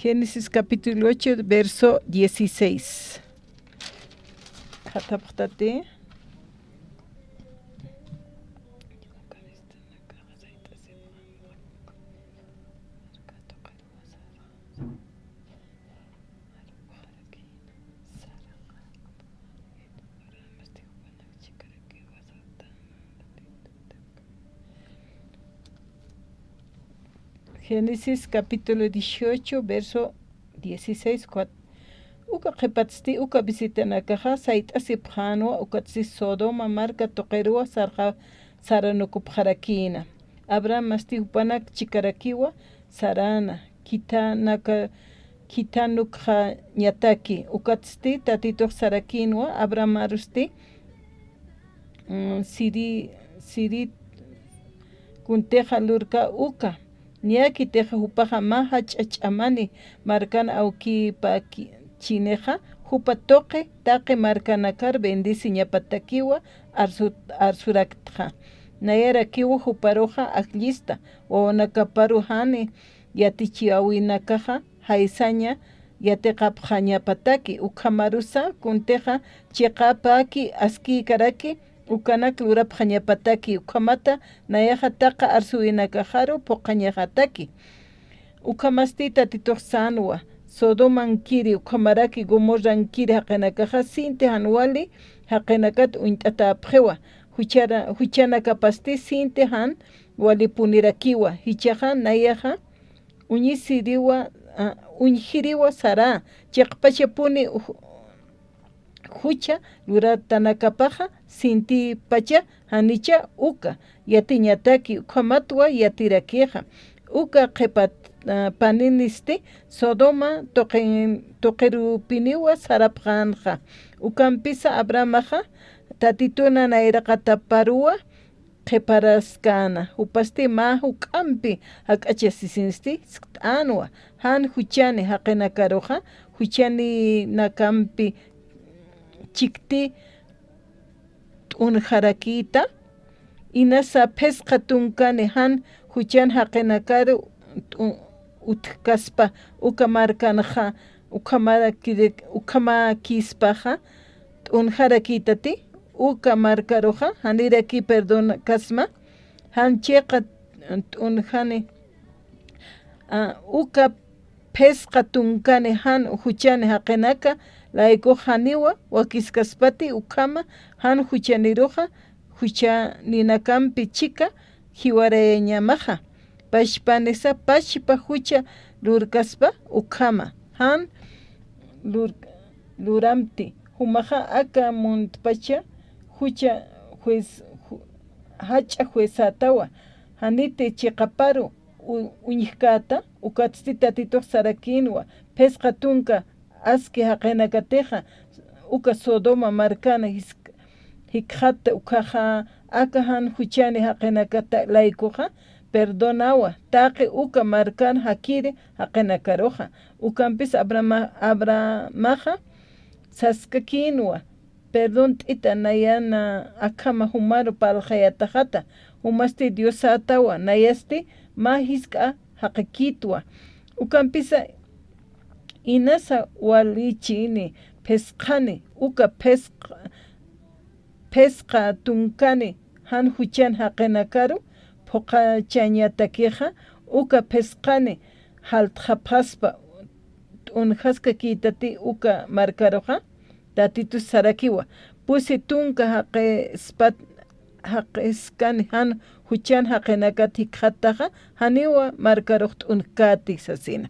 Génesis capítulo ocho, verso dieciséis. Khatapxtati. Génesis capítulo dieciocho, verso dieciséis, cuat-, uka qhipatsti, uka visitanakaxa sayt'asipxänwa, ukatsti Sodoma marka tuqiruwa sarxa-, saranukupxarakïna. Abramasti jupanak chikarakiwa saräna, khithanaka-, khithanukxañataki, ukatsti Tatitux sarakïnwa, Abramarusti, mm, siri-, sirit kuntixa lurka uka, niya khitixa jupaxa mä jach'a ch'amani markan awkipakchinixa, jupa tuqi taqi markanakar bendeciñapatakiwa arsu-, arsuraktxa. Nayarakiwa juparuxa ajllista, wawanakaparu jani yatichiyäwinakaxa jaysaña yatiqapxañapataki, ukhamarusa kuntixa chiqapaki askïkaraki ukanak lurapxañapataki, ukhamata nayaxa taqa arsuwinakaxaru phuqhañaxataki. Ukhamasti Tatitux sänwa, Sodomankiri, ukhamaraki Gomorankiri jaqinakaxa sinti jan wali jaqinakat uñt'atäpxiwa, juchara-, juchanakapasti sinti jan walipunirakiwa, jichhaxa nayaxa uñisiriwa, a, uñjiriwa sarä, chiqpachapuni uj-, jucha luratanakapaxa sintipacha janicha uka yatiñataki, ukhamatwa yatirakixa. Uka qhipat, a, paninisti Sodoma tuqin-, tuqirupiniwa sarapxänxa. Ukampisa Abramaxa Tatituna nayraqataparuwa qhiparaskäna, jupasti mä juk'ampi jak'achasisinsti skt'änwa, jan juchani jaqinakaruxa, juchaninakampi chikti t'unjarakïta, inasa phisqa tunkani jan juchan jaqinakaru t'u-, utjkaspa uka markanxa, ukhamara-, ukhamakispaxa, t'unjarakïtati, uka markaruxa, janiraki perdonakasma, jan chiqa t'unjani, a, uka phisqa tunkani jan juchani jaqinaka laykux janiwa wakiskaspati, ukhama jan juchaniruxa, juchaninakampi chika jiwarayañamaxa. Pachpanisa pachpa jucha lurkaspa ukhama, jan lur-, luramti, jumaxa aka muntpacha jucha juez, ju-, jach'a juezätawa, janiti chiqaparu u-, uñjkäta, ukatsti Tatitux sarakïnwa, phisqa tunka aski jaqinakatixa, uka Sodoma markana jisk-, jikxatta ukhaxa, aka jan juchani jaqinakata laykuxa, perdonawa, taqi uka markan jakiri jaqinakaruxa. Ukampis Abrahama-, Abrahamaxa saskakïnwa, perdont'ita nayana akhama jumaru parlxayataxata, jumasti Diosatawa, nayasti mä jisk'a jaqikïtwa. Ukampisa inasa walichini, phisqani, uka phisq-, phisqa tunkani jan juchan jaqinakaru phuqachañatakixa, uka phisqani jaltxapxaspa t'unjaskakïtati uka markaruxa, Tatitus sarakiwa, pusi tunka jaqispat, jaqiskani jan juchan jaqinakat jikxattaxa, janiwa markarux t'unjkäti sasina.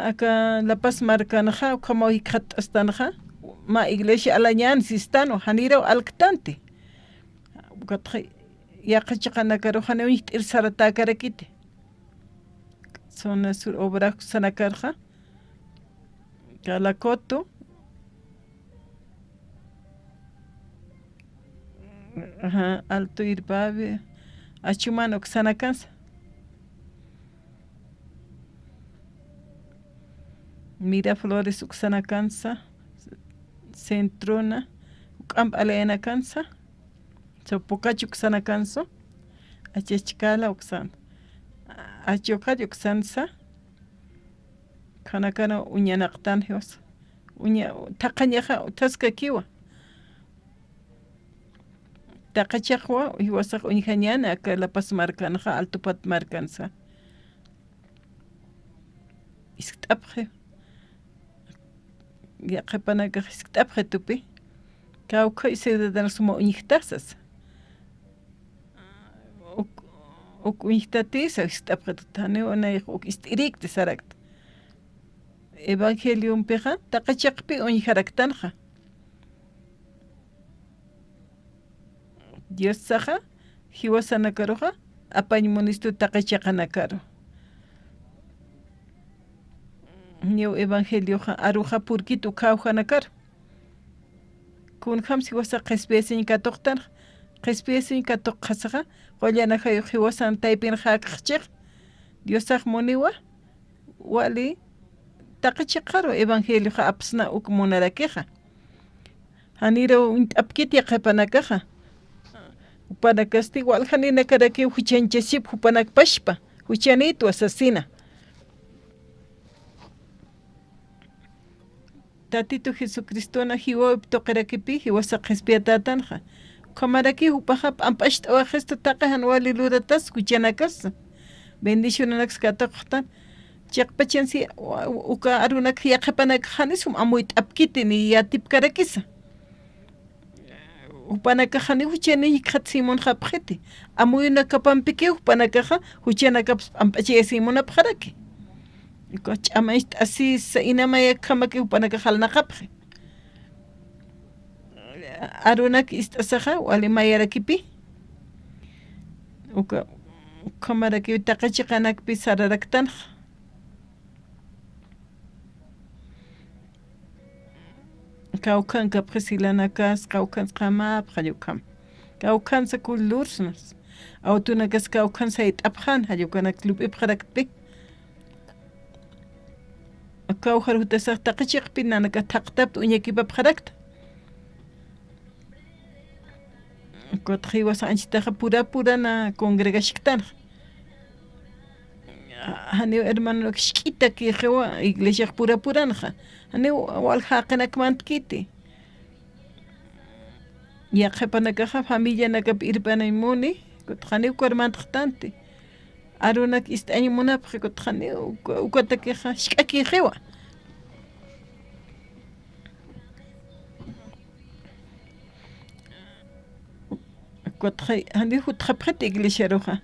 Aka La Paz markanxa, ukhamaw jikxatt'astanxa, mä iglesia alañän sistanwa, janiraw alktanti. Ukatxa yaqha chiqanakaruxa janiw uñjt'ir saratäkarakiti. Zona Sur obra uksanakarxa, Calacoto, ajá, Alto Irbavi, Achumán uksanakansa. Miraflores uksanakansa, Centrona, juk'amp alañanakansa, Sopocachi uksanakansa, Achachkala uksan, Achuqach uksansa, Khanakana uñanaqtan jiwas. Uña, thaqhañaxa utjaskakiwa. Taqi chiqwa jiwasax uñjañäni aka La Paz markanxa, Altupat markansa. Jiskt'apxi. Yaqhipanakax jiskt'apxi tupi. Kawkha ciudadano suma uñjtasas. Uk, uk uñjtatisa jiskt'apxi tuta, janiw unayx uk ist'irïkti sarakta. Evangeliompixa, taqi chiqpi uñjaraktanxa. Diosaxa, jiwasanakaruxa, apañ munistu taqi chiqanakaru. Niw evangelioxa, aruxa purkit ukhawjanakaru. Kunjams jiwasa qhispiyasiñ katuqtanxa, qhispiyasiñ katuqxasaxa, qullan ajayux jiwasan taypinxäkxchix, Diosax muniwa, wali taqi chiqaru evangelioxa apsna uk munarakixa. Janiraw uñt'apkit yaqhipanakaxa. Jupanakasti waljaninakarakiw juchañchasip jupanakpachpa, juchanïtwa sasina. Tatitu Jesucristona jiwawip tuqirakipi, jiwasa qhispiyatätanxa. Ukhamaraki jupaxa p'amp'acht'awaxistu taqi jan wali luratas juchanakasa. Bendicionanaksa katuqxtan. Chiqpachansi, wa-, uka arunak yaqhipanakax janis jum amuyt'apkiti ni yatipkarakisa. Jupanakax janiw juchaniñ jikxatasïmunxapxiti. Amuyunakapampikiw jupanakaxa juchanakaps p'amp'achayasïmunapxaraki. Uka ch'amañcht'asisa, inamayakamaki jupanakax jalnaqapxi. Arunak ist'asaxa, wali mayarakipi. Uka, ukhamarakiw taqi chiqanakpi sararaktanxa. Kawkhankapxi silanakas, kawkhansa qamapxi, jall ukham. Kawkhansa kullursnas. Awtunakas kawkhan sayt'apxän, jall ukanak lup'ipxaraktpi. Kawkhar jutasax taqi chiqpi nanaka thaqtapta uñakipapxarakta. Ukatxa jiwas anchitaxa pura purana congregashktanxa. Janiw hermanonak jisk'itakïxiwa iglesiax pura puranxa. Janiw walja jaqinak mantkiti. Yaqhipanakaxa familianakap irpanañ muni, ukatxa janiw ukar mantxtanti. Arunak ist'añ munapxi, ukatxa janiw uka-, ukatakixa jisk'akïxiwa. Ukatxa janiw jutxapxit iglesiaruxa.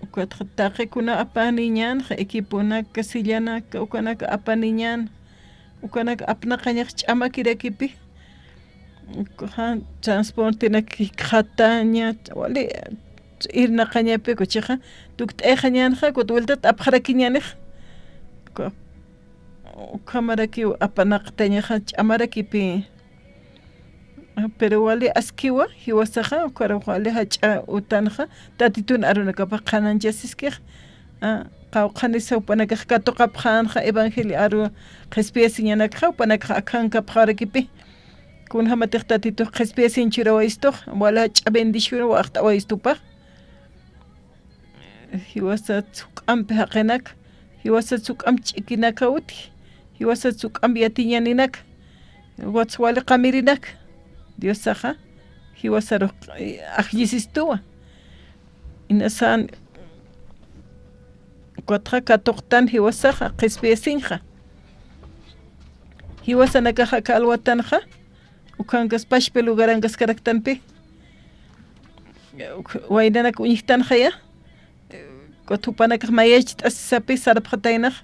Ukatxa taqi kuna apaniñänxa, equiponak, sillanaka, ukanaka apaniñän, ukanaka apnaqañax ch'amakirakipi. Ukaxa transportenak jikxataña, wali irnaqañapi, uka chixa tukt'ayxañänxa, ukat wiltat apxarakiñänix. Uka, ukhamarakiw apanaqtañaxa ch'amarakipi. Pero wali askiwa, jiwasaxa, ukarux wali jach'a utanxa, Tatitun arunakapax qhanañchasiskix. A, qawqhanisa jupanakax katuqapxänxa evangelio aru qhispiyasiñanakxa, jupanakax akhankapxarakipi. Kunjamatix Tatitux qhispiyasiñ churawayistux, wali jach'a bendición waxt'awayistupax. Jiwasat juk'ampi jaqinak, jiwasat juk'amp ch'ikinaka utji, jiwasat juk'amp yatiñaninak, ukat wali qamirinak. Diosaxa jiwasarux, eh, ajllisistuwa. Inasan, ukatxa katuqtan jiwasaxa, qhispiyasiñxa. Jiwasanakaxa aka alwatanxa, ukhankas pachpa lugarankaskaraktanpi. Waynanak uñjtanxaya, ukat jupanakax mayacht'asisapi sarpxataynax.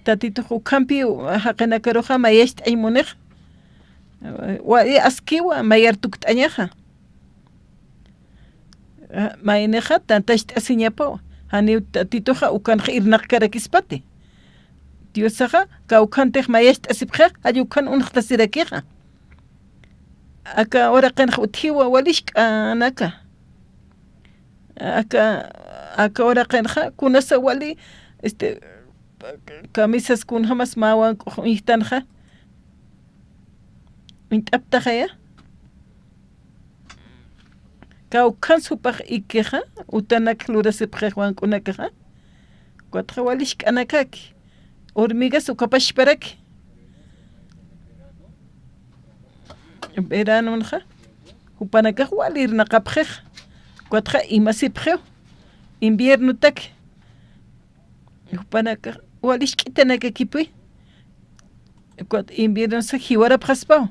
Tatitux ukhampi jaqinakaruxa mayacht'añ munix. Wali askiwa mayar tukt'añaxa. Maynixa tantacht'asiñapaw, janiw Tatituxa ukanxa irnaqkarakispati. Diosaxa kawkhantix mayacht'asipxix, jall ukhan unxtasirakixa. Aka uraqinxa utjiwa wali jisk'anaka. Aka, aka uraqinxa kunasa wali, este, camisas kunjamas mä wank'ux uñjtanxa, uñt'aptaxaya. Kawkhans jupax ikixa, utanak lurasipxix wank'unakaxa. Ukatxa wali jisk'anakaki. Hormigas ukapachparaki. Veranonxa, jupanakax wali irnaqapxix. Ukatxa imasipxiw. Inviernotaki. Jupanakax wali jisk'itanakakipi. Ukat inviernonsa jiwarapxaspaw.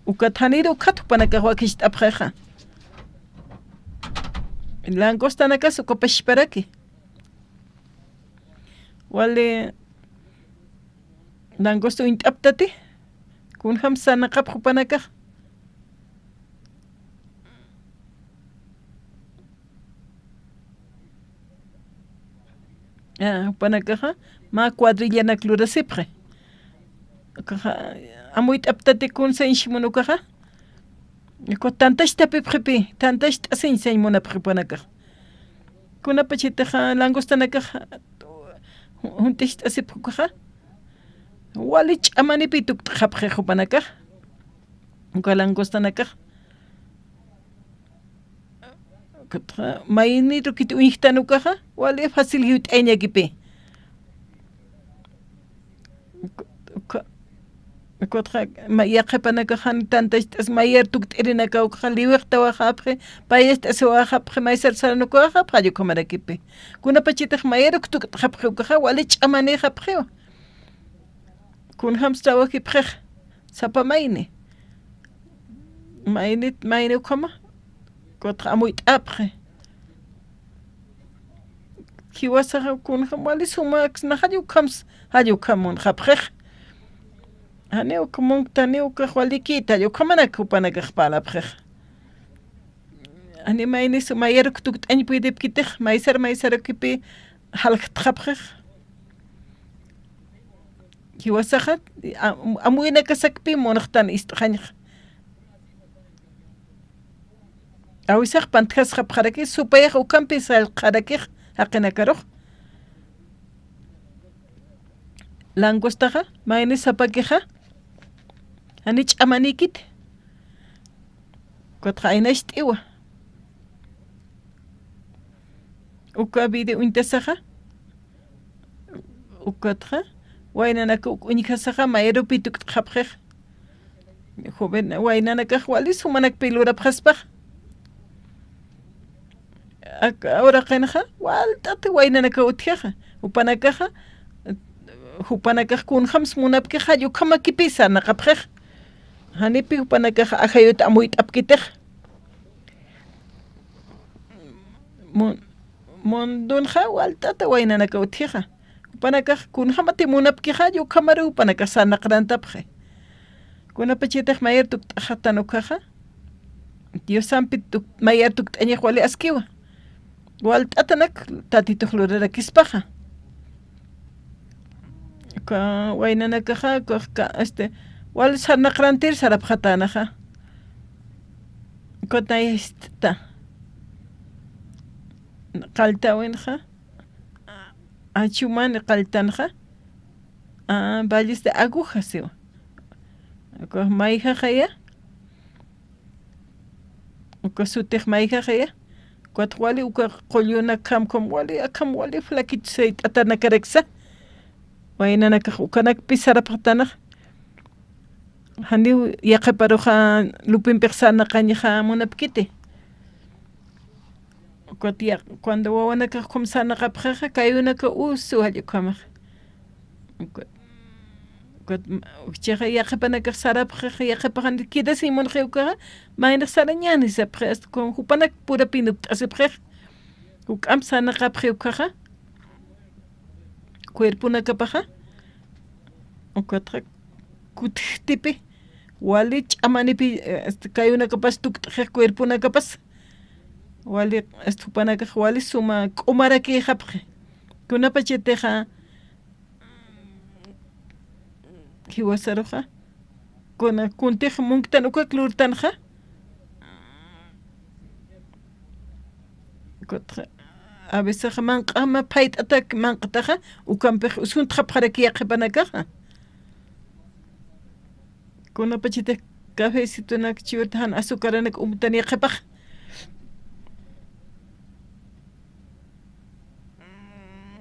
Ukat janir ukhat jupanakax wakicht'apxixa. Langostanakas ukapachparaki. Wali langosta uñt'aptati, kunjam sarnaqapxi jupanakax. Ah, jupanakaxa mä cuadrillanak lurasipxi. Akaxa amuyt'aptati kun sañshi munukaxa. Ukat tantacht'apipxipi, tantacht'asiñ sañ munapxi jupanakax. Kunapachatixa langostanakax junt'icht'asipxi ukaxa, wali ch'amanipi tukt'xapxi jupanakax. Uka langostanakax mayni rukit uñjtan ukaxa, wali fácil jiwt'ayañakipi. Uka, ukatxa, ma-, yaqhipanakax jan tantacht'as mayar tukt'irinaka ukaxa, liwiqtawayapxi, payacht'asiwayapxi, maysar saranukawayapxi, jall ukhamarakipi. Kunapachatix mayar uk tukt'xapxi ukaxa, wali ch'amanïxapxiwa. Kunjams trawajipxix, sapa mayni. Maynit, mayni ukhama. Ukatxa amuyt'apxi. Jiwasaxa kunjam wali sumaksna, jall ukhams, jall ukham munxapxix. Janiw uka munktaniw, ukax walikïta, jall ukhamanak jupanakax parlapxix. Jani maynis mayar uk tukt'añ puydipkitix, maysar maysarukipi jalktxapxix. Jiwasaxa, a-, amuyinakasakpi munxtan ist'xañxa. Awisax pantjasxapxaraki, supayax ukhampi sallqxarakix jaqinakarux. Langostaxa, mayni sapakixa, jani ch'amanikiti. Ukatxa aynacht'iwa. Uka video uñtasaxa, ukatxa, waynanaka uk uñjasaxa, mayarupi tukt'xapxix. Joven, waynanakax wali sumanakpi lurapxaspax. Aka uraqinxa, walt'at waynanaka utjaxa. Jupanakaxa, jupanakax kunjams munapkixa, jall ukhamakipi sarnaqapxix. Janipi jupanakax ajayut amuyt'apkitix. Mun-, mundunxa walt'ata waynanaka utjixa. Jupanakax kunjamati munapkixa, jall ukhamaru jupanakax sarnaqarantapxi. Kunapachatix mayar tukt'axtan ukaxa, Diosampi tuk-, mayar tukt'añix wali askiwa. Walt'atanak tatitux lurarakispaxa. Ka waynanakaxa, ka, ka, este, wal sarnaqrantir sarapxatänaxa. Kutay ist'ta. Qalltäwinxa. Achumani qalltanxa. Ah, Valles de Aguja siwa. Uka mayjaxaya. Uka sutix mayjaxaya. Ukat wali uka qulluna akham, akham wali, akham wali flaquito sayt'atanakaraksa. Waynanakax ukanakpi sarapxatänax. Janiw yaqhiparuxa lupimpix sarnaqañaxa munapkiti. Ukat ya, cuando wawanakax ukham sarnaqapxixa, kayunaka usu jall ukhamax. Ukat, ukat, ma-, ukchixa yaqhipanakax sarapxixa, yaqhipax jani quedasiñ munxi ukaxa, maynix sarañäni sapxi, hasta con jupanak purapin upt'asipxix. Juk'amp sarnaqapxi ukaxa, cuerponakapaxa, ukatxa kutjtipi, wali ch'amanipi, eh, este, kayunakapas tukt'xix cuerponakapas, wali, este, jupanakax wali suma k'umarakïxapxi. Kunapachatixa, jiwasaruxa, kuna kuntix munktan ukak lurtanxa, kutxa, a veces manq'ama phayt'atak manq'taxa, ukampix usuntxapxaraki yaqhipanakaxa. Kunapachatix cafecitonak chiwirta jan azúcaranak umtan yaqhipax.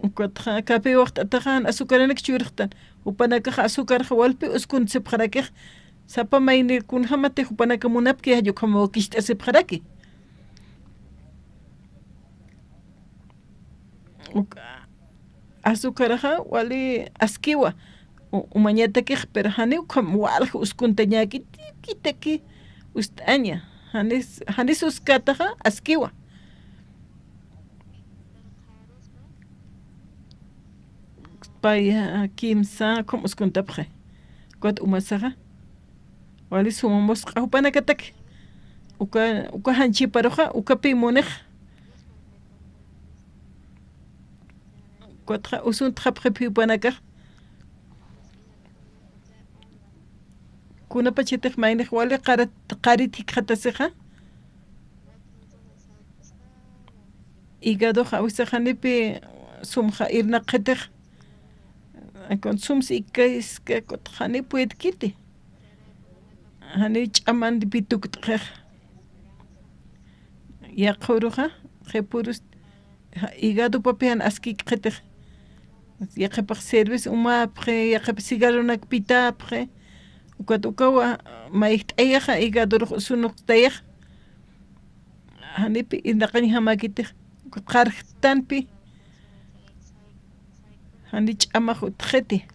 Ukatxa café waxt'ataxa jan azúcaranak chiwirxtan. Jupanakax azúcarxa walpi uskuntsipxarakix. Sapa mayni kunjamati jupanaka munapki jall ukham wakicht'asipxaraki. Uk-, azúcaraxa wali askiwa, u-, umañatakix, pero janiw ukham walja uskuntañäki, tiki, tiki, ust'aña, janis, janis uskataxa askiwa. Pay, ah, kimsa, ukham uskuntapxi. Ukat umasaxa. Wali suma musq'a jupanakatak. Uka, uka janchiparuxa, ukapi munix. Ukatxa usuntxapxi jupanakax. Kunapachatix maynix wali qarat, qarit jikxatasixa. Hígadoxa, a veces janipi sumxa irnaqxitix. Con sums ikaska, janiw puedkiti. Janiw ch'amanpi tukt'xix. Yaqhuruxa, qhipürus, ja, hígadopapi jan askikxitix. Yaqhipax cerveza umapxi, yaqhipax cigarronak pitapxi. Ukat ukawa, mayjt'ayaxa, hígadorux usunuktayaxa. Janipi irnaqañjamäkitix, qarjtanpi, jani ch'amax utjxiti.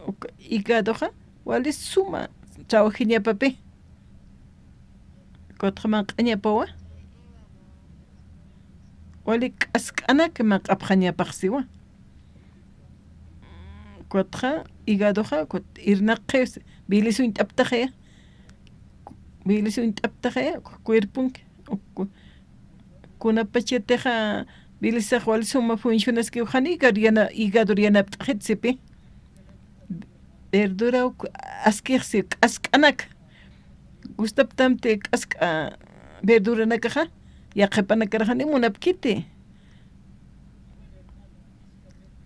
Uk-, hígadoxa, wali suma trabajañapapi. Ukatxa manq'añapawa. Wali k'ask'anak manq'apxañapax siwa. Ukatxa, hígadoxa, ukat irnaqxi, bilis uñt'aptaxaya. Bilis uñt'aptaxaya, cuerponki. Uku-, kunapachatixa, bilisax wali suma funcionaskiw, jan hígado yana-, hígado yanapt'xit sipi. Verdura uk-, askix si, k'ask'anak. Gustaptamti k'ask'a verduranakaxa, yaqhipanakar jani munapkiti.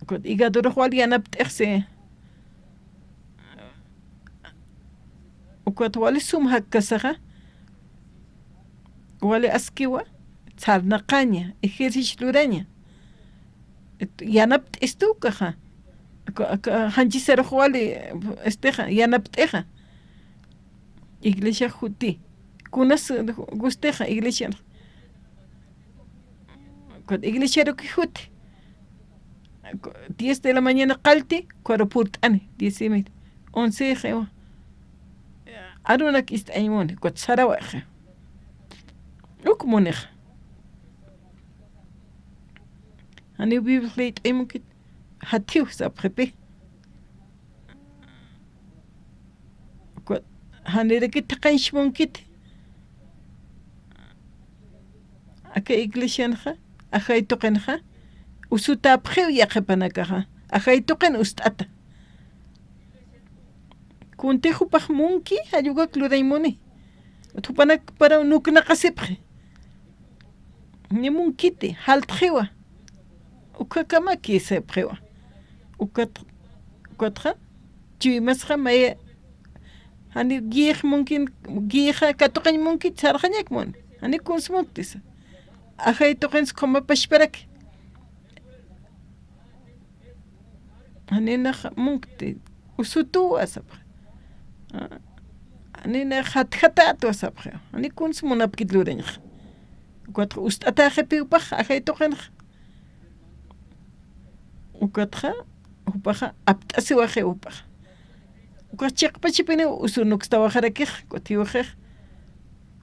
Ukat hígadorux wal yanapt'ixsi. Ukat wali sum jakkasaxa, wali askiwa, sarnaqaña, ejercicio luraña. Yanapt'istu ukaxa. Aka, aka, janchisarux wali, estexa, yanapt'ixa. Iglesia juti. Kunas gustixa, iglesia. Iglesiaruki juti. Diez de la mañana qallti, cuatro purt'ani, diez y media. Once xiwa. Arunak ist'añ muni, ukat sarawaxa. Uk munixa. Janiw Biblia liyt'añ munkit, jathiw sapxipi. Ukat, janiraki thaqañch munkiti. Aka iglesianxa, ajay tuqinxa, usutäpxiw yaqhipanakaxa, ajay tuqin ust'ata. Kuntix jupax munki, jall ukak lurañ muni. Jupanakparaw nuknaqasipxi. Ni munkiti, jaltxiwa. Ukhakamaki sipxiwa. Ukat, ukatxa, chuymasxa maya, jani guiix munkin, guiixa katuqañ munkit sarxañak mun. Jani kuns munktisa. Ajay tuqins ukhama pachparaki. Janinax munkti, usutuwa sapxi. Janinax jatjatätwa sapxi. Jani kuns munapkit lurañxa. Ukatxa ust'atäxipi jupax, ajay tuqinxa. Ukatxa, jupaxa, apt'asiwaxi jupaxa. Ukax chiqpachipiniw usunukstawaxarakix, kutiwxix.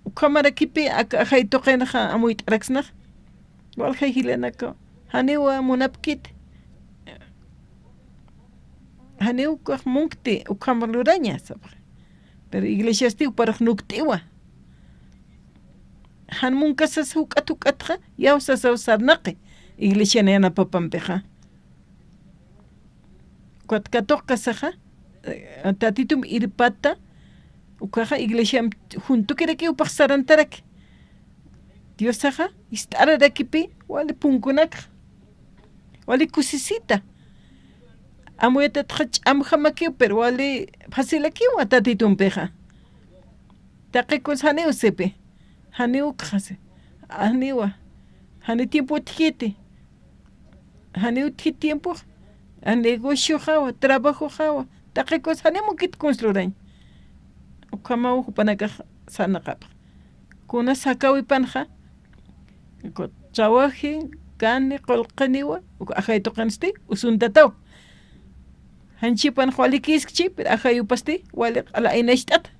Ukhamarakipi, aka ajay tuqinxa, amuyt'araksnax. Walja jilanakaw, janiwa munapkit. Janiw ukax munkti, ukham luraña, sapxi. Pero iglesiasti juparux nukt'iwa. Jan munkasas juk'at juk'atxa, yawsasaw sarnaqi, iglesian yanapapampixa. Ukat katuqkasaxa, eh, Tatitump irpata, ukaxa iglesiamp juntukiraki jupax sarantaraki. Diosaxa, ist'ararakipi, wali punkunakxa. Wali kusisita. Amuyatatxa ch'amjamakiw, pero wali facilakiwa Tatitumpixa. Taqi kuns janiw sipi. Janiw ukxasi. Janiwa. Jani tiempo utjiti. Jani utji tiempox. A negocioxawa, trabajoxawa. Taqi kuns jani munkit kuns lurañ. Ukhamaw jupanakax sarnaqapxi. Kuna sakawipanxa. Ukat trabaji, gani, qullqiniwa. Uka ajay tuqinsti, usuntataw. Janchipanxa wali kiskchi, pero ajayupasti, wali q'ala aynacht'ata.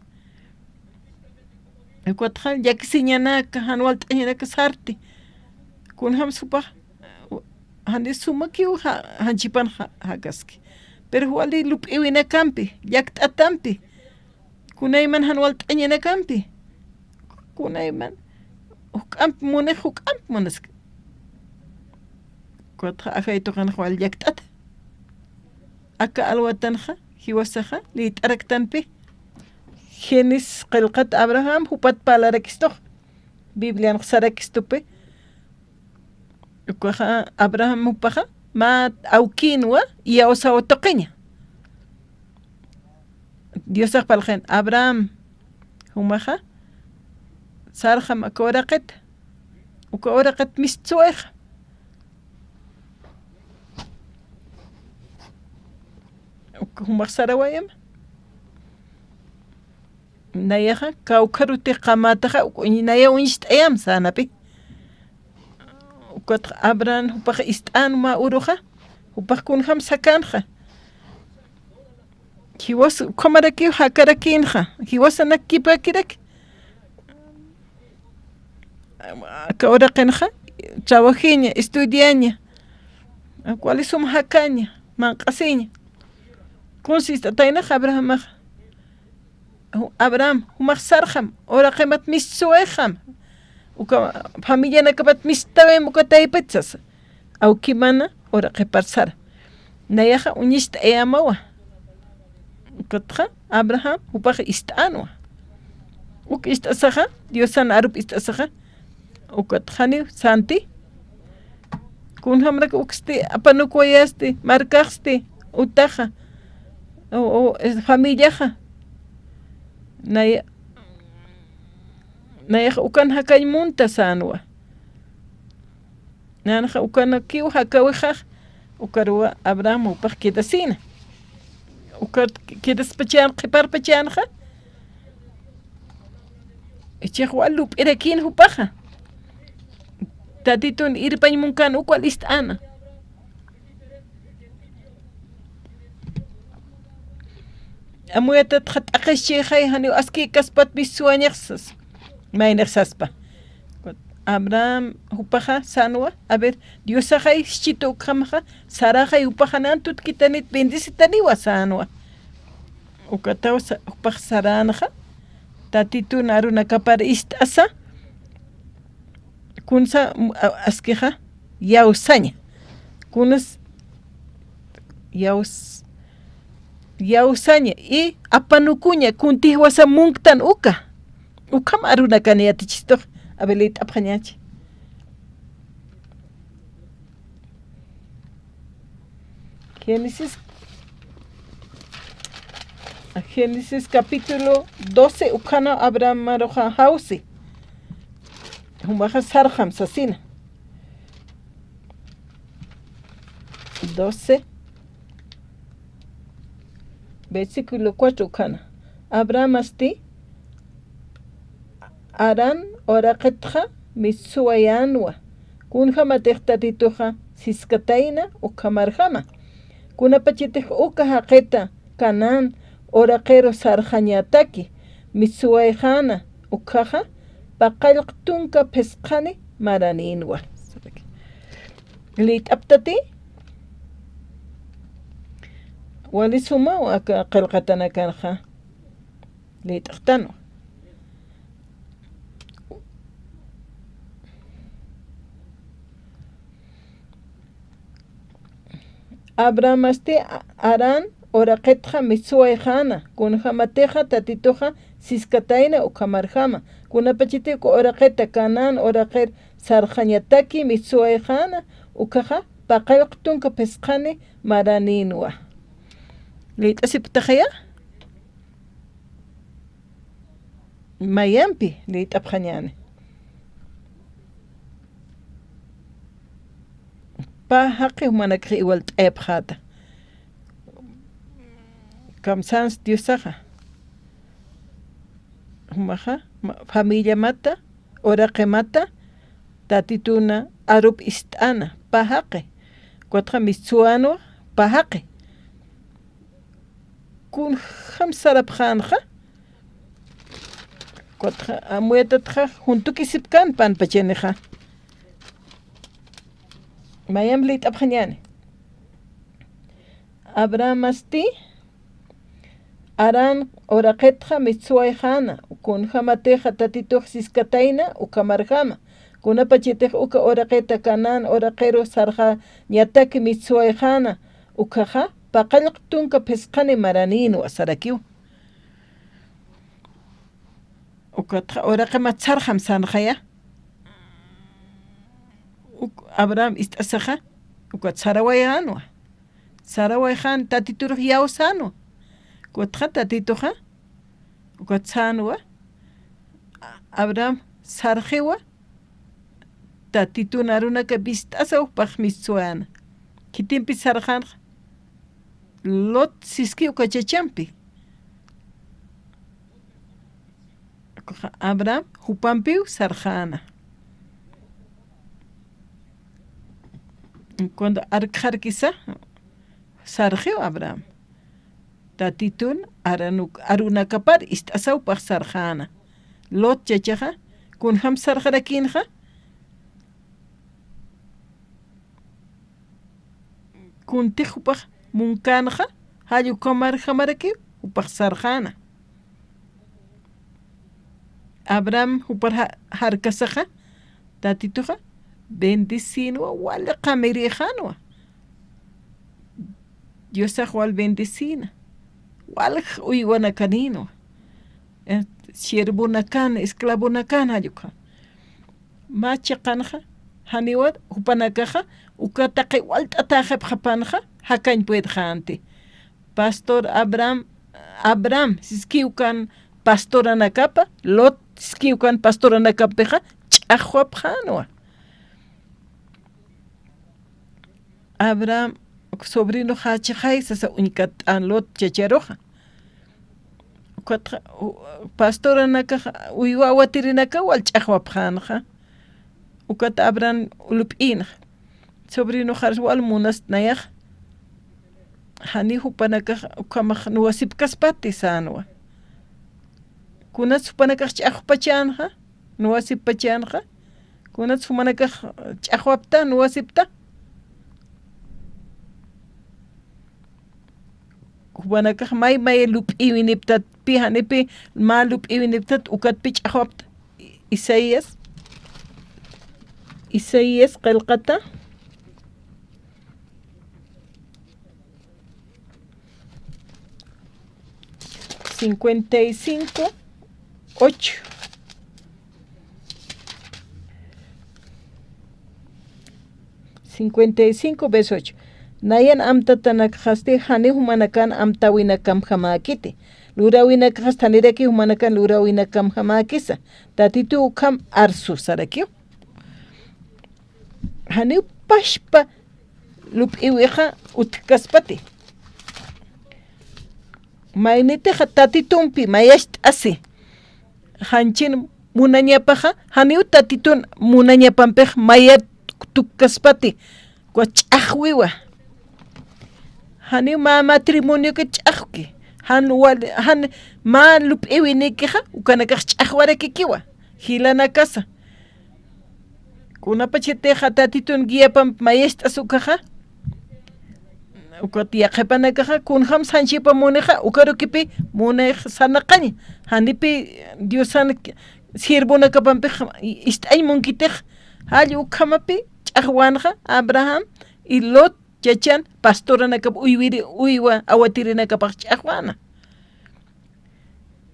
Ukatxa llakisiñanaka, jan walt'añanaka sarti. Kunjams jupax, jani sumakiw ja-, janchipan ja-, jakaski. Pero wali lup'iwinakampi, llakt'atampi. Kunayman jan walt'añanakampi. Kunayman, juk'amp munix, juk'amp munaski. Ukatxa ajay tuqinxa wali llakt'ata. Aka alwatanxa, jiwasaxa, liyt'araktanpi. Génesis qillqat Abraham, jupat parlarakistux. Biblianx sarakistupi. Ukaxa, Abraham jupaxa, mä awkinwa, iyawsaw tuqiña. Diosax parlxin, Abraham, jumaxa, sarxam aka uraqit, uka uraqit mistsuwayaxa. Uk-, jumax sarawayama. Nayaxa, kawkharutix qamätaxa, uk-, uñ-, naya uñst'ayam sänapi. Ukatxa Abraham jupax ist'an mä uruxa, jupax kunjam sakanxa. Jiwas ukhamarakiw jakarakïnxa, jiwasanak kipakiraki. Aka uraqinxa, trabajiña, estudiaña, wali sum jakaña, manq'asiña. Kuns ist'ataynax Abrahamaxa. Ju-, Abraham, jumax sarxam, uraqimat mistsuwayxam. Uka familianakapat mistawayam uka taypit sasa. Awkimana uraqipar sara. Nayaxa uñist'ayamawa. Ukatxa Abraham jupax ist'anwa. Uk ist'asaxa, Diosan arup ist'asaxa. Ukatxaniw santi. Kunjamrak uksti, apanukwayasti, markaxsti, utaxa. O, o, es, familiaxa. Naya, nayax ukan jakañ munta sanwa. Nanxa ukanakiw jakawixax, ukaruwa Abraham jupax quedasina. Ukat quedaspachan, qhiparpachanxa. Ichix wal lup'irakin jupaxa. Tatitun irpañ munkan uk wal ist'ana. Amuyatatxa t'aqhischixay janiw askïkaspat mistsuwañax sas. Maynix saspa. Abraham jupaxa sanwa, a ver, Diosaxay jischit ukhamxa, Saraxay jupaxa nan tutkitanit bendecitaniwa sanwa. Ukataw sa-, jupax saranxa, Tatitun arunakapar ist'asa, kunsa, mm, a-, askixa, yawsaña. Kunas, yaws-, yawsaña, y apanukuña, kuntix jiwasa munktan uka. Ukham arunakan yatichistux, a ver, liyt'apxañachi. Génesis, Génesis capítulo doce, ukhana Abraham maruxa jawsi. Jumaxa sarxam sasina. Doce, versículo cuatro, ukhana. Abrahamasti Harán uraqitxa mitsuwayänwa, kunjamatix Tatituxa siskatayna ukhamarjama. Kunapachatix uka jaqita Canaán uraqiru sarxañataki mitsuwayxäna, ukhaxa paqallq tunka phisqani maranïnwa. Liyt'aptati, wali sumaw aka qillqatanakanxa. Liyt'xtanwa. Abrahamasti Harán uraqitxa mitsuwayxäna, kunjamatixa Tatituxa siskatayna ukhamarjama. Kunapachati uka uraqita Canaán uraqir sarxañataki mitsuwayxäna, ukhaxa paqallq tunka phisqani maranïnwa. Liyt'asiptaxaya? Mayampi liyt'apxañäni. Pä jaqi jumanakxa iwalt'ayapxäta. Kamsans Diosaxa. Jumaxa, ma-, familiamata, uraqimata, Tatituna arup ist'ana, pä jaqi. Ukatxa mitsuwänwa, pä jaqi. Kunjam sarapxänxa. Ukatxa amuyatatxa juntukisipkän panpachanixa. Mayamp liyt'apxañäni. Abrahamasti Harán uraqitxa mitsuwayxäna, kunjamatixa Tatitux siskatayna ukhamarjama. Kunapachatix uka uraqita Canaán uraqiru sarxañataki mitsuwayxäna, ukhaxa paqallq tunka phisqani maranïnwa sarakiw. Ukatxa uraqimat sarxam sanxaya. Uk-, Abraham ist'asaxa, ukat sarawayänwa. Sarawayxän Tatiturux yawsänwa. Ukatxa Tatituxa, ukat sänwa, A-, Abraham sarxiwa, Tatitun arunaka vist'asa jupax mitsuwayäna. Khitimpi sarxänxa, Lot siski uka chachampi. Abraham jupampiw sarxäna. Cuando arkxarkisa, sarxiw Abraham. Tatitun aranuk-, arunakapar ist'asa jupax sarxäna. Lot chachaxa, kunjam sarxarakïnxa, kuntix jupax munkänxa, jall ukhamarjamarakiw jupax sarxäna. Abraham jupar ja-, jarkasaxa, Tatituxa bendecïnwa, wali qamirïxänwa. Diosax wal bendecïna, walj uywanakanïnwa. Eh, siervonakan, esclavonakan jall ukha. Mä chiqanxa, janiwa jupanakaxa, uka taqi walt'atäxipxapanxa, jakañ puedxänti. Pastor Abraham, Abraham, siskiw kan pastoranakapa, Lot, siskiw kan pastoranakapixa, ch'axwapxänwa. Abraham, sobrino, jachixay, sasa uñkat'an Lot chacharuxa. Ukatxa, u-, pastoranakax uywa awatirinakaw wal ch'axwapxänxa. Ukat Abraham ulup'ïnxa. Sobrinoxar wal munast nayax. Jani jupanakax ukhamax nuwasipkaspati sänwa. Kunats jupanakax ch'axwapachänxa, nuwasipachänxa. Kunats jumanakax ch'axwapta, nuwasipta. Jupanakax may may lup'iwiniptat, pi janipi mä lup'iwiniptat, ukatpi ch'axwapta. Isaías, Isaías qillqata cincuenta y cinco, ocho. Cincuenta y cinco, verso ocho. Nayan amtatanakxasti janiw jumanakan amtäwinakamjamäkiti. Luräwinakxasti janiraki jumanakan luräwinakamjamäkisa. Tatitu ukham arsu sarakiw. Janiw pachpa lup'iwixa utjkaspati. Maynitixa Tatitumpi mayacht'asi. Janchin munañapaxa, janiw Tatitun munañapampix mayat tukkaspati, uka ch'axwiwa. Janiw mä matrimonioki ch'axwki. Jan wal-, jan mä lup'iwinikixa, ukanakax ch'axwarakikiwa. Jilanakasa. Kunapachatixa Tatitun guiapamp mayacht'as ukaxa. Ukat yaqhipanakaxa, kunjams janchipa munixa, ukarukipi munix sarnaqaña. Janipi Diosan sirvunakapampix ist'añ munkitix, jall ukhamapi ch'axwanxa, Abraham y Lot, chachan, pastoranakap uywiri, uywa awatirinakapax ch'axwana.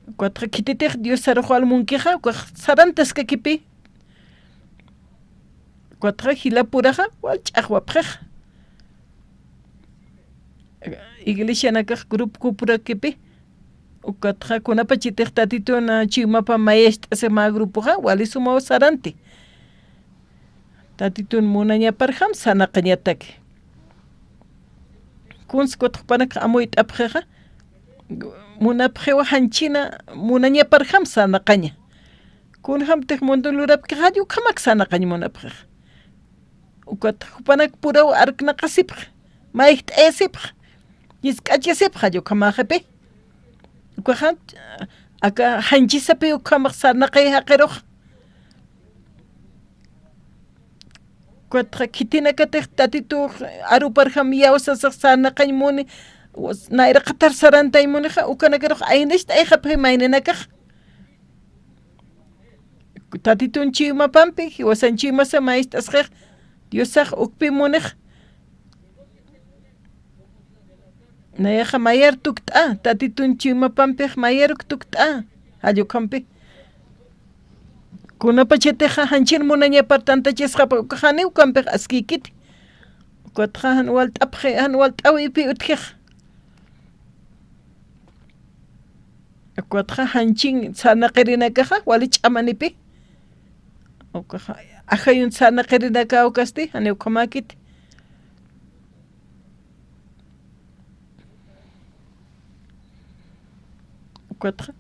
Ukatxa khititix Dios sarux wal munkixa, ukax sarantaskakipi. Ukatxa jilapuraxa wal ch'axwapxix. Iglesianakax grupkupurakipi. Ukatxa kunapachatix Tatitun chiwmapa mayacht'asi mä grupoxa, wali sumaw saranti. Tatitun munañaparjam sarnaqañataki. Kuns kutxpanakxa amuyt'apxixa, munapxiwa janchina munañaparjam sarnaqaña. Kunjamtix mundo lurapkixa, jall ukhamak sarnaqañ munapxixa. Ukat jupanak puraw arknaqasipx, mayjt'ayasipx, jisk'achasipx, jall ukhamaxipi. Ukaxa, aka janchisapi ukhamax sarnaqay jaqirux. Ukatxa khitinakatix Tatitux aruparjam iyawsasax sarnaqañ muni, nayraqatar sarantañ munixa, ukanakarux aynicht'ayxapxi mayninakax. Tatitun chiwmapampi, jiwasan chiwmasa mayacht'asxix, Diosax ukpi munix. Nayaxa mayar tukt'a, Tatitun chiwmapampix mayar uk tukt'a, jall ukhampi. Kunapachatixa janchin munañapar tantachasxapxa, ukax janiw ukampix askiykiti. Ukatxa jan walt'apxi, jan walt'äwipi utjix. Ukatxa janchin sarnaqirinakaxa, wali ch'amanipi. Ukaxa, ajayun sarnaqirinaka ukasti, janiw ukhamäkiti. Ukatxa,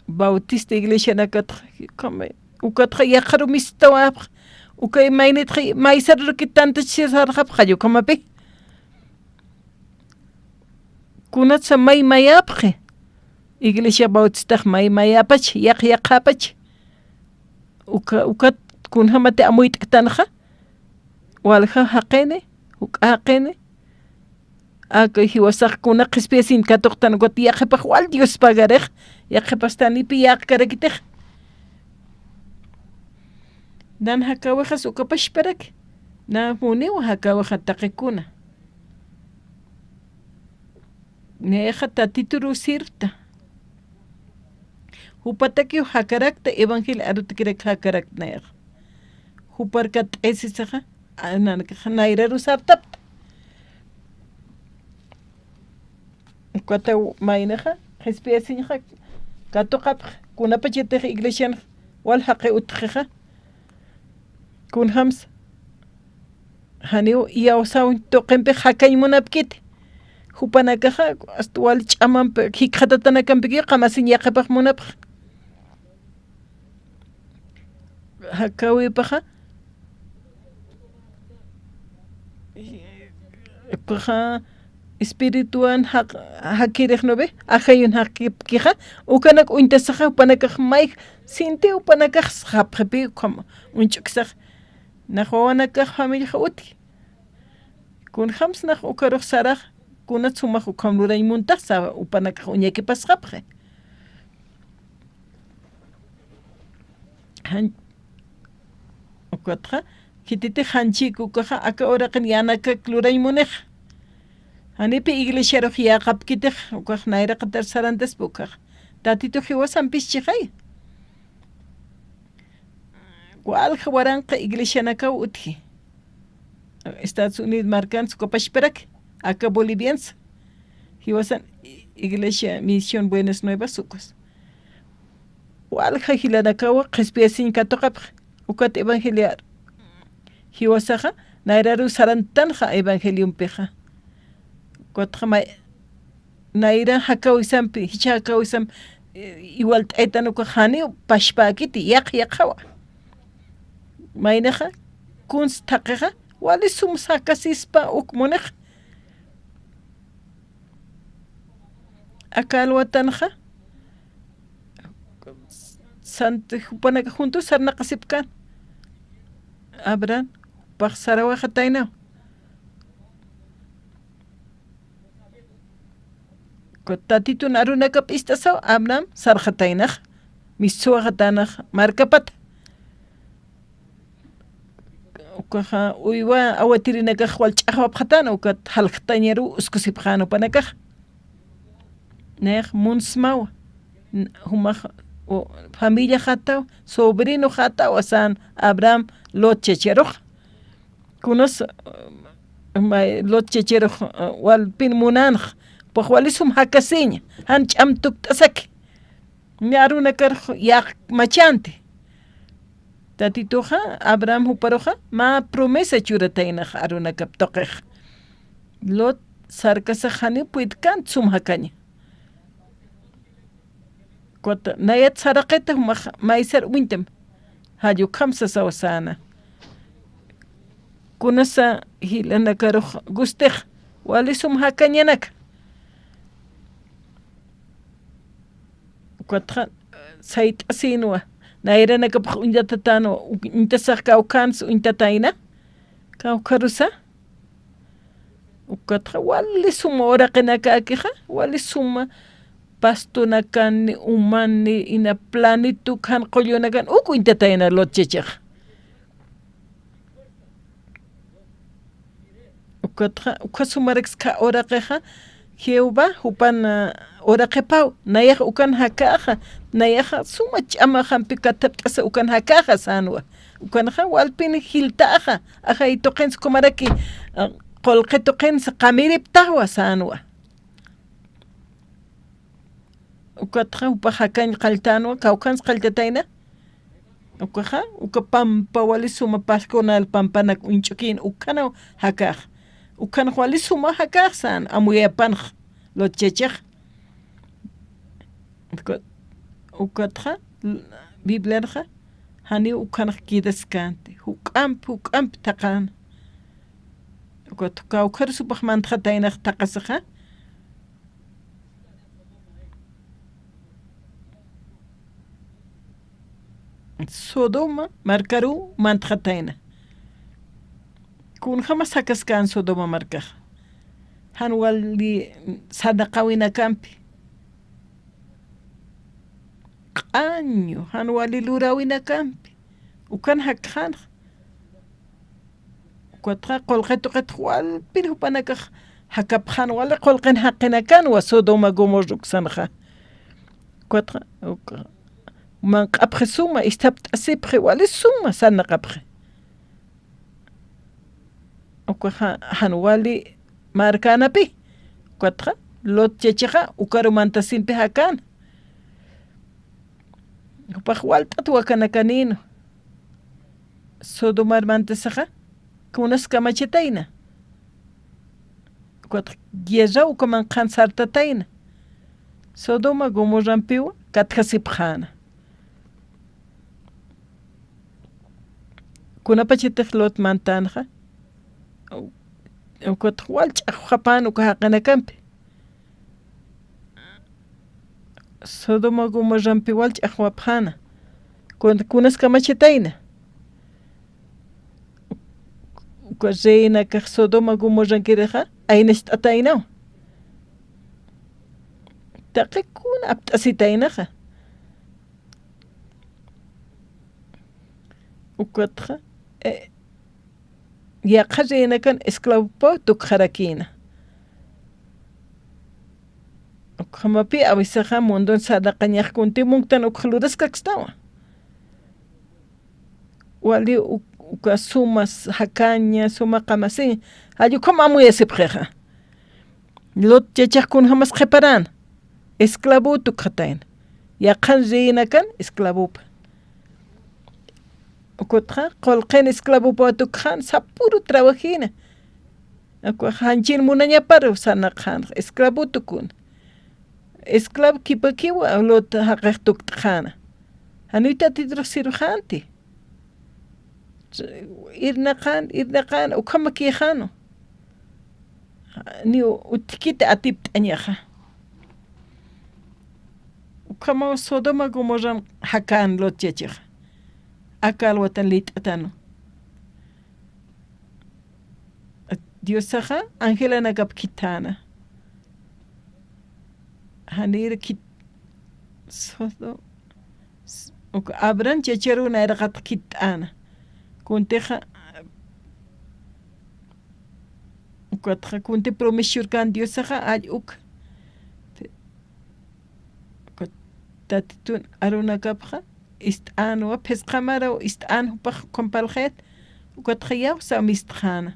Bautista iglesianakatxa, ukhama, ukatxa yaqharu mistawapx, ukay maynitxa, maysarurki tantachasarxapx, jall ukhamapi. Kunatsa may mayapxi, Iglesia Bautistax may mayapach, yaq yaqapach. Uka, ukat kunjamati amuyt'ktanxa, walja jaqini, juk'a jaqini. Aka jiwasax kuna qhispiyasiñ katuqtan, ukat yaqhipax wal Dios pagarix, yaqhipastanipi yaqkarakitix. Nan jakäwixas uka pachparaki, na muniw jakäwixa taqikuna. Nayaxa Tatituruw sirta. Jupatakiw jakarakta, evangelio arutakirak jakarakta nayaxa. Jupar katt'ayasisaxa, a, nanakaxa nayraru sartapta. Ukataw maynixa, qhispiyasiñxa, katuqapx, kunapachatix iglesianx, wal jaqi utjixa. Kunjams, janiw iyawsaw tuqimpix jakañ munapkiti. Jupanakaxa, hasta wal ch'amamp, jikxatatanakampiki, qamasiñ yaqhipax munapx. Jakäwipaxa, ukaxa, espirituwan jaq-, jakirix nubi, ajayun jakipkixa, ukanak uñtasaxa, jupanakax may, sinti jupanakax sapxipi, ukham, uñch'uksax, nax wawanakax familiaxa utji. Kunjams nax ukarux sarax, Kuna sumax ukham lurañ muntaxa, upanakax uñakipasxapxi. Jan-, ukatxa, khititix janchik ukaxa, aka uraqin yänakak lurañ munixa. Janipi iglesiarux yäqapkitix, ukax nayraqatar sarantaspa ukaxa. Tatitux jiwasampischixay. Walja waranqa iglesianakaw utji. Estados Unidos markan sukapachparak, aka Bolivians. Jiwasan i-, Iglesia Misión Buenas Nuevas ukas. Walja jilanakaw qhispiyasiñ katuqapxi, ukat evangeliar. Jiwasaxa, nayraru sarantanxa evangeliompixa. Ukatxa may-, nayra jakawisampi, jichha jakawisam, eh, iwalt'aytan ukax janiw pachpäkiti, yaqha yaqhawa. Maynixa, kuns thaqixa, wali sum jakasispa uk munixa. Aka alwatanxa, sant-, jupanaka juntu sarnaqasipkan. Abraham, jupax sarawaxataynaw. Tatitun arunakap ist'asaw, Abraham sarxataynax, mistsuwaxatanax markapata. Ukaxa uywa awatirinakax wal ch'axwapxatana, ukat jalktañaru uskusipxäna jupanakax. Nayax munsmawa, n-, jumax, u-, familiaxataw, sobrinoxatawa sän Abraham Lot chacharux. Kunas, eh, may Lot chacharux, eh, walpin munanx, jupax wali sum jakasiña, jan ch'am tukt'asaki. Ni arunakarux yaqmachanti. Tatituxa, Abraham juparuxa, mä promesa churataynax arunakap tuqix. Lot sarkasax janiw puytkan sum jakaña. Kut-, nayat saraqita jumax maysar uñtam. Jall ukham sasaw säna. Kunasa jilanakarux gustix, wali sum jakañanaka. Ukatxa, sayt'asinwa, nayranakapax uñtatatänwa, u-, uñtasax kawkhans uñtatayna, kawkharusa. Ukatxa wali suma uraqinakakixa, wali suma pastonakan, ni uman, ni ina planitu kan qullunakan, uk uñtatayna Lot chachix. Ukatxa, ukha sumaraks kha uraqixa, Jehová, jupan, ah, uraqipaw, nayax ukan jakaxa, nayaxa suma ch'amaxampi kathapt'asa ukan jakaxa sänwa. Ukanxa walpin jiltaxa, ajay tuqins kumaraki, ah, qullqi tuqins qamiriptawa sänwa. Ukatxa jupax jakañ qalltänwa, kawkhans qalltatayna. Ukaxa, uka pampa wali suma paskunal pampanak uñch'ukin, ukhanaw jakax. Ukhanx wali suma jakax sän, amuyapanx, Lot chachix. Uka-, ukatxa, Biblianxa, janiw ukhanx quedaskänti, juk'amp, juk'amp thaqän. Ukat kawkharus jupax mantxataynax thaqasixa. Sodoma markaruw mantxatayna. Kunjamas jakaskän Sodoma markax. Jan wali sarnaqawinakampi. Q'añu, jan wali luräwinakampi. Ukan jakxänx. Ukatxa qullqi tuqitx walpin jupanakax jakapxän, wali qullqin jaqinakanwa Sodoma Gomorra uksanxa. Ukatxa, uka, manq'apxi suma, isthapt'asipxi, wali suma sarnaqapxi. Ukaxa jan wali markänapï. Ukatxa, Lot chachixa, ukaru mantasimpi jakäna. Jupax walt'at wakanakanïnwa. Sodomar mantasixa, kunas kamachatayna. Ukatxa guerra uka manqhan sartatayna. Sodoma Gomorrampiwa katjasipxäna. Kunapachatix Lot mantänxa, ukatxa wal ch'axwapxapän uka jaqinakampi. Sodoma Gomorrampi wal ch'axwapxäna. Kun-, kunas kamachatayna. Uka reinakax Sodoma Gomorrankirixa, aynacht'ataynaw. taqikuna apt'asitaynaxa. Ukatxa, eh, yaqha reynakan esclavopaw tukxarakïna. Ukhamapï awisaxa mundun sarnaqañax kunti munktan ukxa luraskakstawa. Wali u-, uka suma s-, jakaña, suma qamasiña, jall ukham amuyasipxixa. Lot chachax kunjamas qhiparan, esclavo tukxatayna. Yaqhan reynakan esclavopa. Ukatxa, qullqin esclavopa tukxan, sapüru trabajïna. Ukax janchin munañaparu sarnaqxän, esclavo tukun. Esclavo kipakiwa Lot jaqix tukt'xäna. Janiw Tatitur sirwxänti. Irnaqän, irnaqän, ukhamakïxänu. Niw utjkit atipt'añaxa. Ukhamaw Sodoma Gomorran jakän Lot chachaxa. Aka alwatan lït'atänu. Diosaxa angelanakap khithäna. Janir khit-, Sodo-, s-, uk-, Abraham chacharu nayraqat khit'äna. Kuntixa, ukatxa kunti promesa churkän Diosaxa, all uk. Ukat Tatitun arunakapxa, ist'änwa, phisqa maraw ist'än jupax ukham parlxit, ukatxa yawsa amistxäna.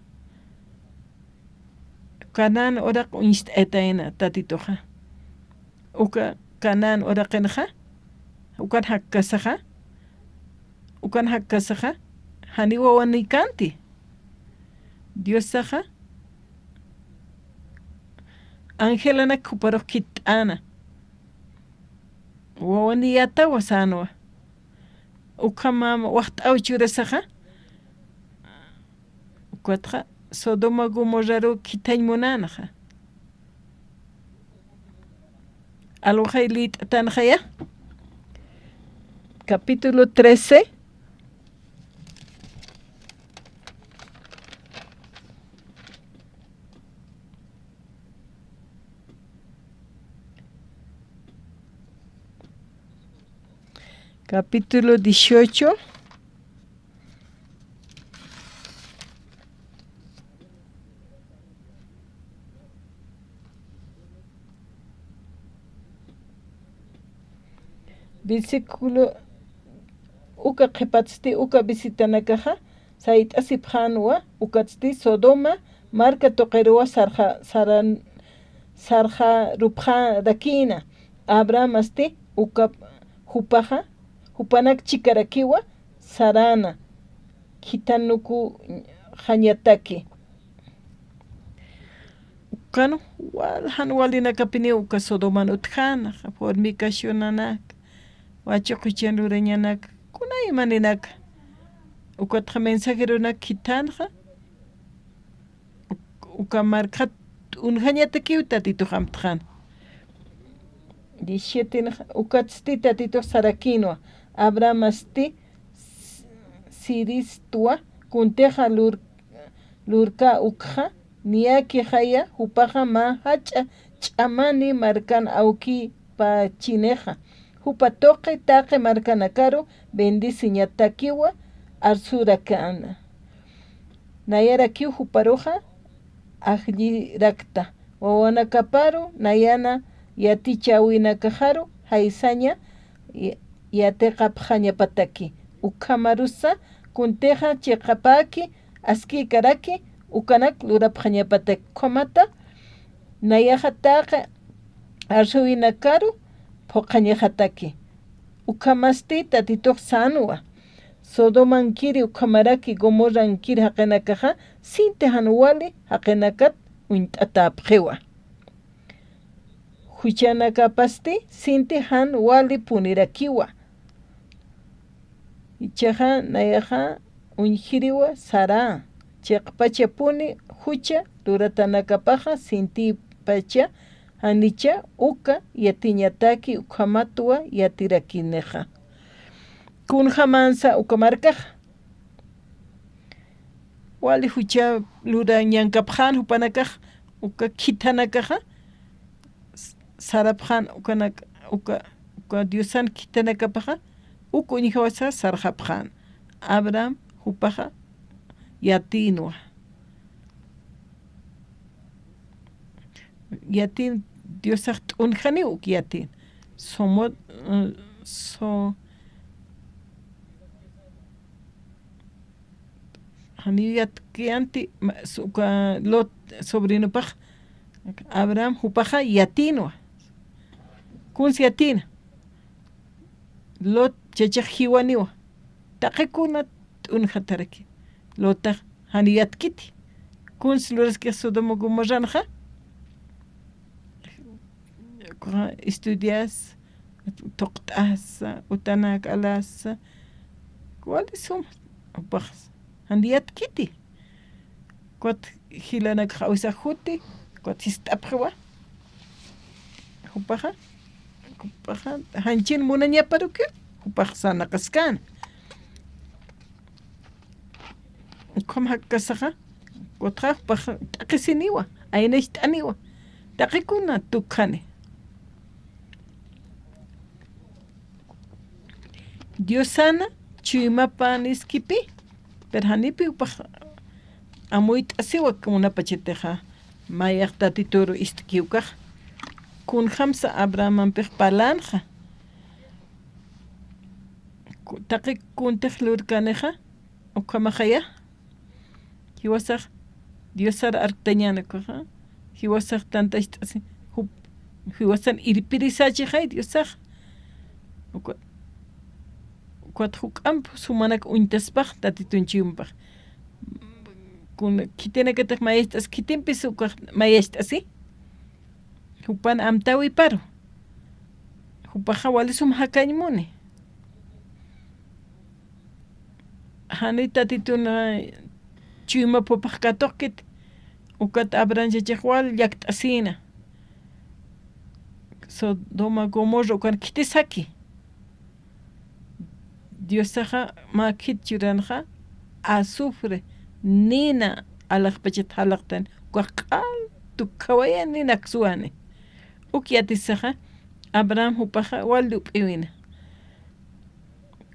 Canaán uraq uñst'aytayna Tatituxa. Uka Canaán uraqinxa, ukan jakkasaxa, ukan jakkasaxa, janiw wawanïkänti. Diosaxa, angelanak juparux khit'äna. Wawanïyätawa sänwa. Ukham waxt'aw churasaxa. Ukatxa Sodoma Gomorraru khithañ munänxa. Alwxay lït'atänxaya. Capítulo trece. Capítulo dieciocho. Versículo, uka qhipatsti uka visitanakaxa sayt'asipxänwa, ukatsti Sodoma marka tuqiruwa sarxa-, saran-, sarxarupxarakïna. Abrahamasti uka jupaxa, jupanak chikarakiwa saräna, khithanukuxañataki. Ukan wal-, jan walinakapiniw uka Sodoman utjäna, fornicacionanak, wachuqichan lurañanak, kunaymaninaka. Ukatxa mensajeronak khithänxa, uk-, uka markhat t'unjañatakiw Tatitux amtxän. Diecisiete, ukatsti Tatitux sarakïnwa, Abrahamasti s-, siristwa, kuntixa lur-, lurkä ukxa, niyakixaya, jupaxa mä jach'a ch'amani markan awkipachinixa. Jupa tuqi taqi markanakaru bendeciñatakiwa arsurakana. Nayarakiw juparuxa ajllirakta, wawanakaparu nayana yatichäwinakaxaru jaysaña ya-, yatiqapxañapataki. Ukhamarusa kuntixa chiqapäki askïkaraki ukanak lurapxañapataki. Ukhamata nayaxa taqi arsuwinakaru phuqhañaxataki. Ukhamasti Tatitux sänwa, Sodomankiri ukhamaraki Gomorrankiri jaqinakaxa sinti jan wali jaqinakat uñt'atäpxiwa. Juchanakapasti sinti jan wali punirakiwa. Jichhaxa nayaxa uñjiriwa sarä, chiqpachapuni jucha luratanakapaxa sintipacha janicha uka yatiñataki ukhamatwa yatirakinixa. Kunjamansa uka markaxa. Wali jucha lurañankapxän jupanakax, uka khithanakaxa, s-, sarapxän ukanak, uka, uka Diosan khitinakapaxa, uk uñjawasa sarxapxän. Abraham jupaxa yatïnwa. Yatïn Diosax t'unjaniw uk yatïn. Somo, eh, so, Janiw yatkiyanti, ma-, su-, uka Lot sobrinopax, Abraham jupaxa yatïnwa. Kuns yatïna. Lot chachax jiwaniwa. Taqi kuna t'unjataraki. Lotax janiw yatkiti. Kuns luraskix Sodoma Gomorranxa. Estudias, thuqt'asa, utanak alasa, wali suma, jupax, janiw yatkiti. Ukat jilanakax awisa juti, ukat sist'apxiwa. Jupaxa, jupaxa, janchin munañaparuki, jupax sarnaqaskän. Ukham jakkasaxa, ukatxa jupax t'aqhisiniwa, aynacht'aniwa, taqi kuna tukjani. Diosana chuymapäniskipi, pero janipi jupax amuyt'asiwa kunapachatixa, mayax Tatituru ist'ki ukax, kunjamsa Abrahamampix parlänxa, ku-, taqi kuntix lurkänixa, ukhamaxaya, jiwasax Diosar arktañäni ukaxa, jiwasax tantacht'asi, jup-, jiwasan irpirisächixay Diosax. Uka-, ukat juk'amp sumanak uñtaspax Tatitun chuymapax. Kuna khitinakatix mayacht'as, khitimpis ukax mayacht'asi. Jupan amtäwiparu. Jupaxa wali sum jakañ muni. Jani Tatitun, ah, chuymap jupax katuqkit, ukat Abraham chachix wal llakt'asïna. Sodoma, Gomorra ukan khitisaki. Diosaxa mä khit churanxa, azufre, nina alaxpachat jalaqtan, ukax q'al tukhawaya nina aksuwani. Uk yatisaxa, Abraham jupaxa wal lup'iwina.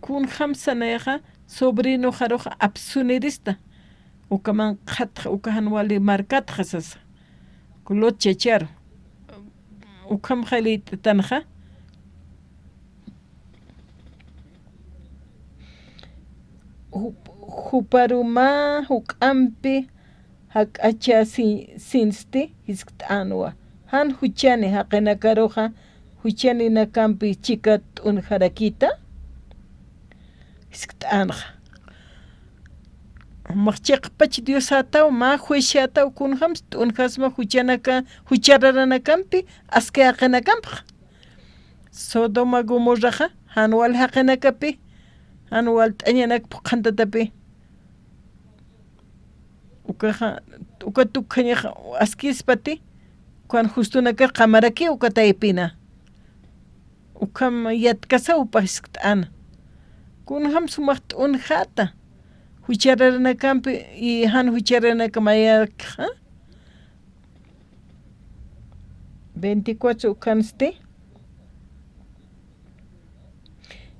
Kunjamsa nayaxa, sobrinoxaruxa apsunirista. Uka manqhatxa, uka jan wali markatxa sasa. Lot chacharu. Ukham qillqt'atanxa. Jup-, juparu mä juk'ampi jak'achasinsti jiskt'änwa. Jan juchani jaqinakaruxa, juchaninakampi chika t'unjarakïta, jiskt'änxa. Mä chiqpach Diosätaw, mä juiciätaw, kunjams t'unjasma juchanaka, juchararanakampi, aski jaqinakampxa. Sodoma Gomorraxa, jan wal jaqinakapi, jan walt'añanak phuqhantatapi. Ukaxa, uka tukjañaxa askispati, ukan justunakax qamaraki uka taypina. Ukham yatkasa jupax jiskt'äna. Kunjam sumax t'unjäta. Juchararanakampi, y jan juchararanaka mayakxa. Veinticuatro ukhansti.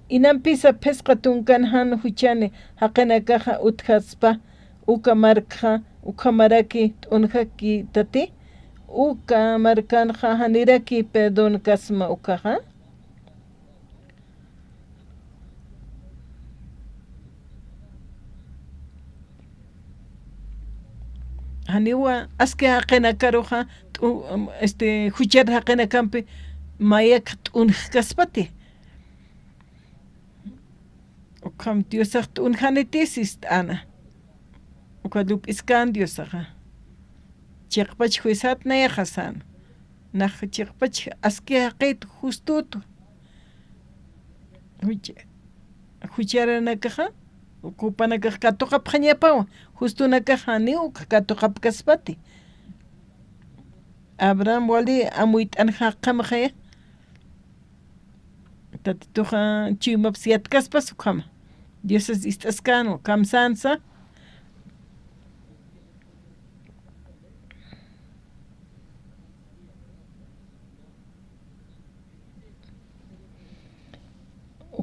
Inampisa phisqa tunkan jan juchani jaqinakaxa utjaspa, uka markxa, ukhamaraki t'unjakïtati, uka markanxa janiraki perdonkasma ukaxa. Janiwa aski jaqinakaruxa, t'u-, este, juchar jaqinakampi mayak t'unjkaspati. Ukham Diosax t'unjaniti sist'äna. Uka lup'iskän Diosaxa. Chiqpach juisat nayaxa sän. Nax chiqpach aski jaqit justut. Juch-, jucharanakaxa, jupanakax katuqapxañapawa. Justunakax janiw katuqapkaspati. Abraham wali amuyt'an jaqamaxaya. Tatituxa chuymaps yatkaspas ukhama. Diosas ist'askänwa, kamsänsa.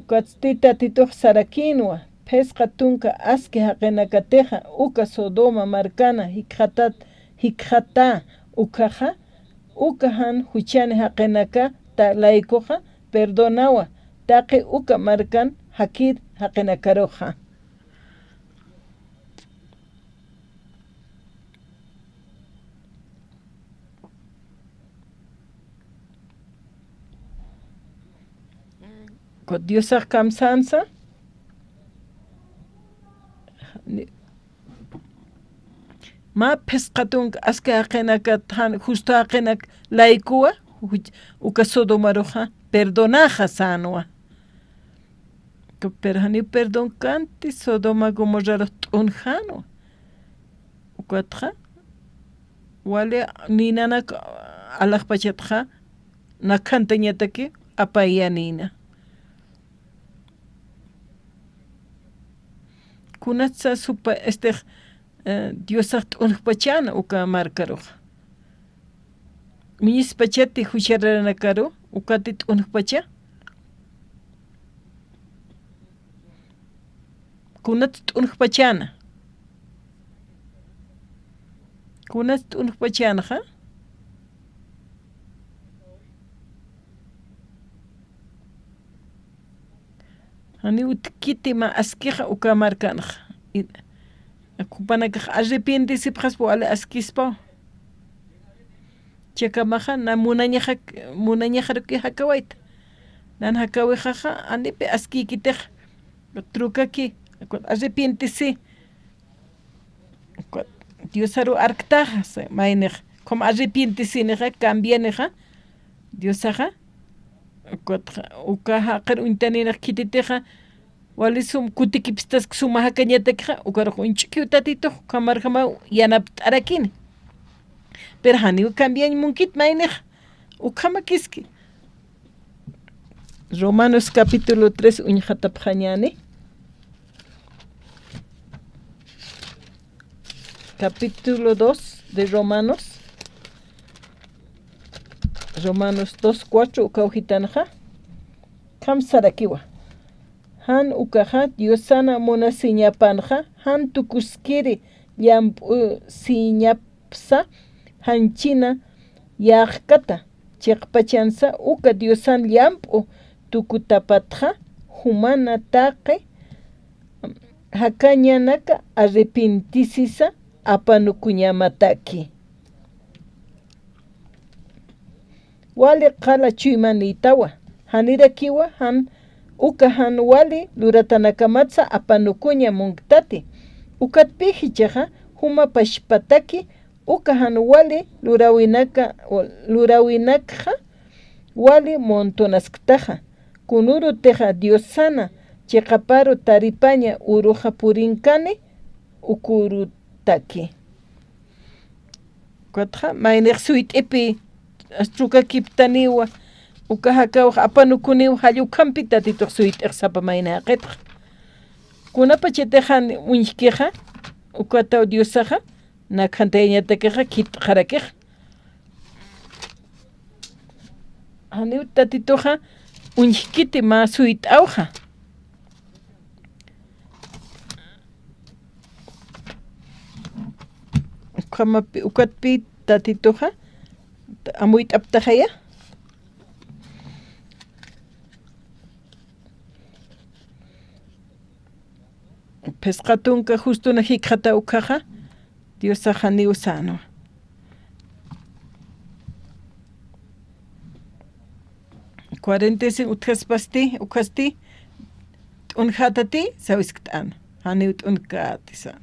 Ukatsti Tatitux sarakïnwa, phisqa tunka aski jaqinakatixa uka Sodoma markana jikxatat, jikxatá ukhaxa, uka jan juchani jaqinakata laykuxa perdonawa, taqi uka markan jakir jaqinakaruxa. Diosax kamsänsa. Mä phisqa tunka aski jaqinakat jan justo jaqinak laykuwa, uka Sodomaruxa perdonäxa sänwa. Pero janiw perdonkanti Sodoma Gomorrarux t'unjänwa. Ukatxa wali ninanak alaxpachatxa nakhantañataki apayanïna. Kunatsa supa, este, eh, Diosax t'unjpachäna uka markaruxa. Uñispachati juchararanakaru, ukati t'unjpacha. Kunat t'unjpachäna. Kunat t'unjpachänxa. Janiw utjkiti mä askixa uka markanxa. Jupanakax arrepentisipxaspa wali askispaw. Chakamaxa na munañaxa, munañaxaruki jakawayta. Nan jakawixaxa, janipi askïkitix. Trukaki, arrepentisi. Diosaru arktaxa, maynix. Como arrepentisinixa, cambianixa. Diosaxa. Uka jaqir uñtanïnix khititixa, wali sum kutikipstaski suma jakañatakixa, ukarux uñch'ukiw Tatitux, ukhamarjamaw yanapt'arakini. Pero janiw cambiañ munkit maynix, ukhamakiski. Romanos capítulo tres uñxatapxañäni. Capítulo dos de Romanos. Romanos dos cuatro, ukaw jitanxa. Kamsarakiwa. Jan ukaxa Diosana munasiñapanxa, jan tukuskiri llamp'usiñapsa, janchina yäxkata chiqpachansa uka Diosan llamp'u tukutapatxa, jumana taqi jakañanaka arrepentisisa apanukuñamataki. Wali qala chuymanïtawa, janirakiwa jan uka jan wali luratanakamatsa apanukuña munktati. Ukatpï jichhaxa juma pachpataki uka jan wali luräwinaka, luräwinakxa wali montonasktaxa. Kunürutixa Diosana chiqaparu taripaña uruxa purinkani, ukürutaki. Ukatxa, maynix suyt'ipi, as trukakiptaniwa, uka jakawxa apanukuniw, jall ukhampi Tatitux suyt'ix sapa mayni jaqitxa. Kunapachatixa uñjkixa, ukataw Diosaxa, nakhantayañatakixa, khit'xarakixa. Janiw Tatituxa uñjkiti mä suyt'awxa. Ukhamapi, ukatpi Tatituxa amuyt'aptaxaya. Phisqa tunka justuna jikxata ukhaxa, Diosax janiw sänwa. Cuarenta y cinco utjaspasti, ukhasti, t'unjätati, sawiskt'an. Janiw t'unjkäti sän.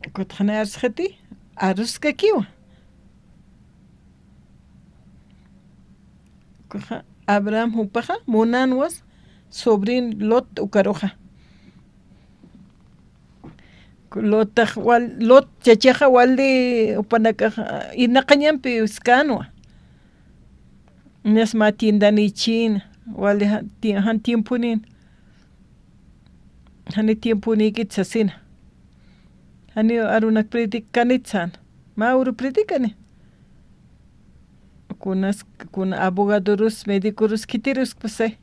Ukatxa janiw arsxiti, aruskakiwa. Ukaxa Abraham jupaxa munanwas sobrino Lot ukaruxa. Lotax wal-, Lot chachaxa wali jupanakaxa irnaqañampi wiskänwa. Inas mä tiendanïchïna, wali ja-, ti-, jan tiemponin. Jani tiemponïkit sasina. Jani arunak predicanit sän. Mä uru predicani. Uk Kunas, kuna abogadorus, medicurus, khitirus pasay.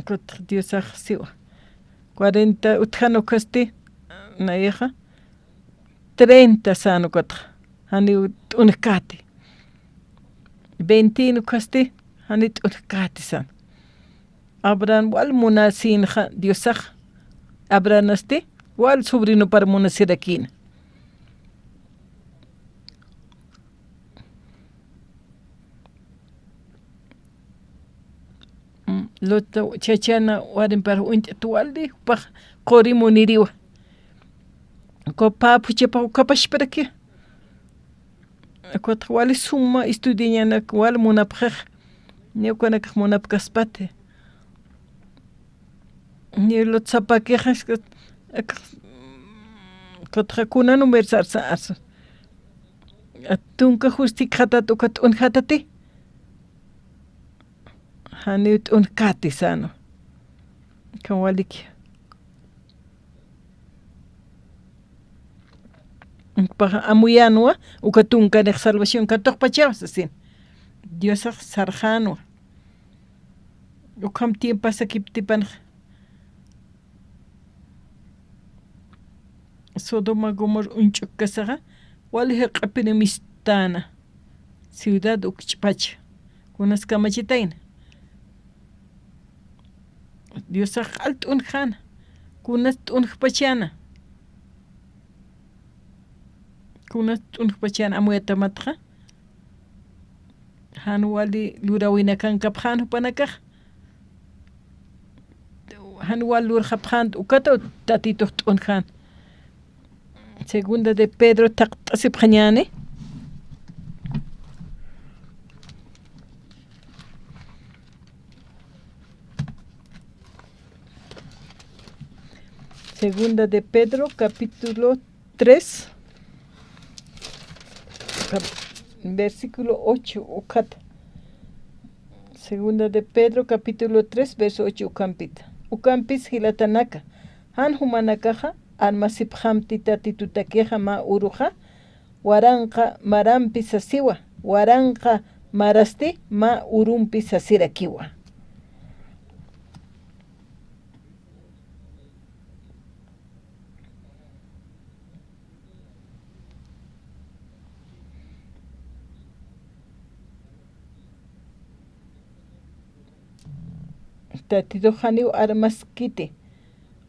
Kut Diosax siwa. Cuarenta utjan ukhasti, nayaxa, treinta sän ukatxa, janiw t'unjkäti. Veintiun ukhasti, janiw t'unjkäti sän. Abraham wal munasïnxa Diosax, Abrahamasti wal sobrinopar munasirakïna. Mm, Lot chachana warimpar uñt'at wali, jupax quri muniriwa. Uka pä phuchhapax ukapachparaki. Ukat wali suma estudiañanak wal munapxix. Niya ukanakax munapkaspati. Niya Lot sapakix, ak-, ak-, kutxa kuna numer sarsa arsa. Tunka justikxatat uka t'unjatati. Janiw t'unjkäti sänwa. Kan waliki. Paxa amuyänwa, uka tunkanix salvación katuqpachaw sasin. Diosax sarxänwa. Ukham tiempo pasakiptipanxa. Sodoma Gomorra uñch'ukkasaxa, wali jaq'apini misttana. Ciudad ukch'pacha. Kunas kamachitayna. Diosax q'al t'unjana. Kunas t'unjpachana. Kunas t'unjpachana amuyatamatxa. Jan wali luräwinakankapxän jupanakax. Jan wal lurxapxän ukata Tatitux t'unjän. Segunda de Pedro taqt'asipxañäni. Segunda de Pedro, capítulo tres, cap-, versículo ocho, ukat. Segunda de Pedro, capítulo tres, verso ocho, ukampita. Ukampis jilatanaka, jan jumanakaxa armasipxamti Tatitutakixa mä uruxa, waranqa marampi sasiwa, waranqa marasti mä urumpi sasirakiwa. Tatitux janiw armaskiti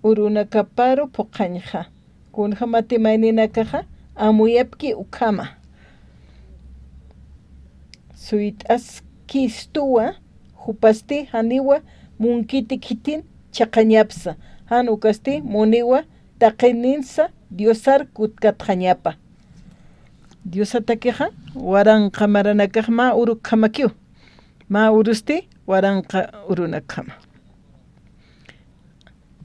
urunakaparu phuqhañxa. Kunjamati mayninakaxa amuyapki ukhama. Suyt'askistuwa, jupasti janiwa munkiti khitin chhaqhañapsa, jan ukasti muniwa taqininsa Diosar kutkatxañapa. Diosatakixa waranqa maranakax mä urukhamakiw, mä urusti waranqa urunakhama.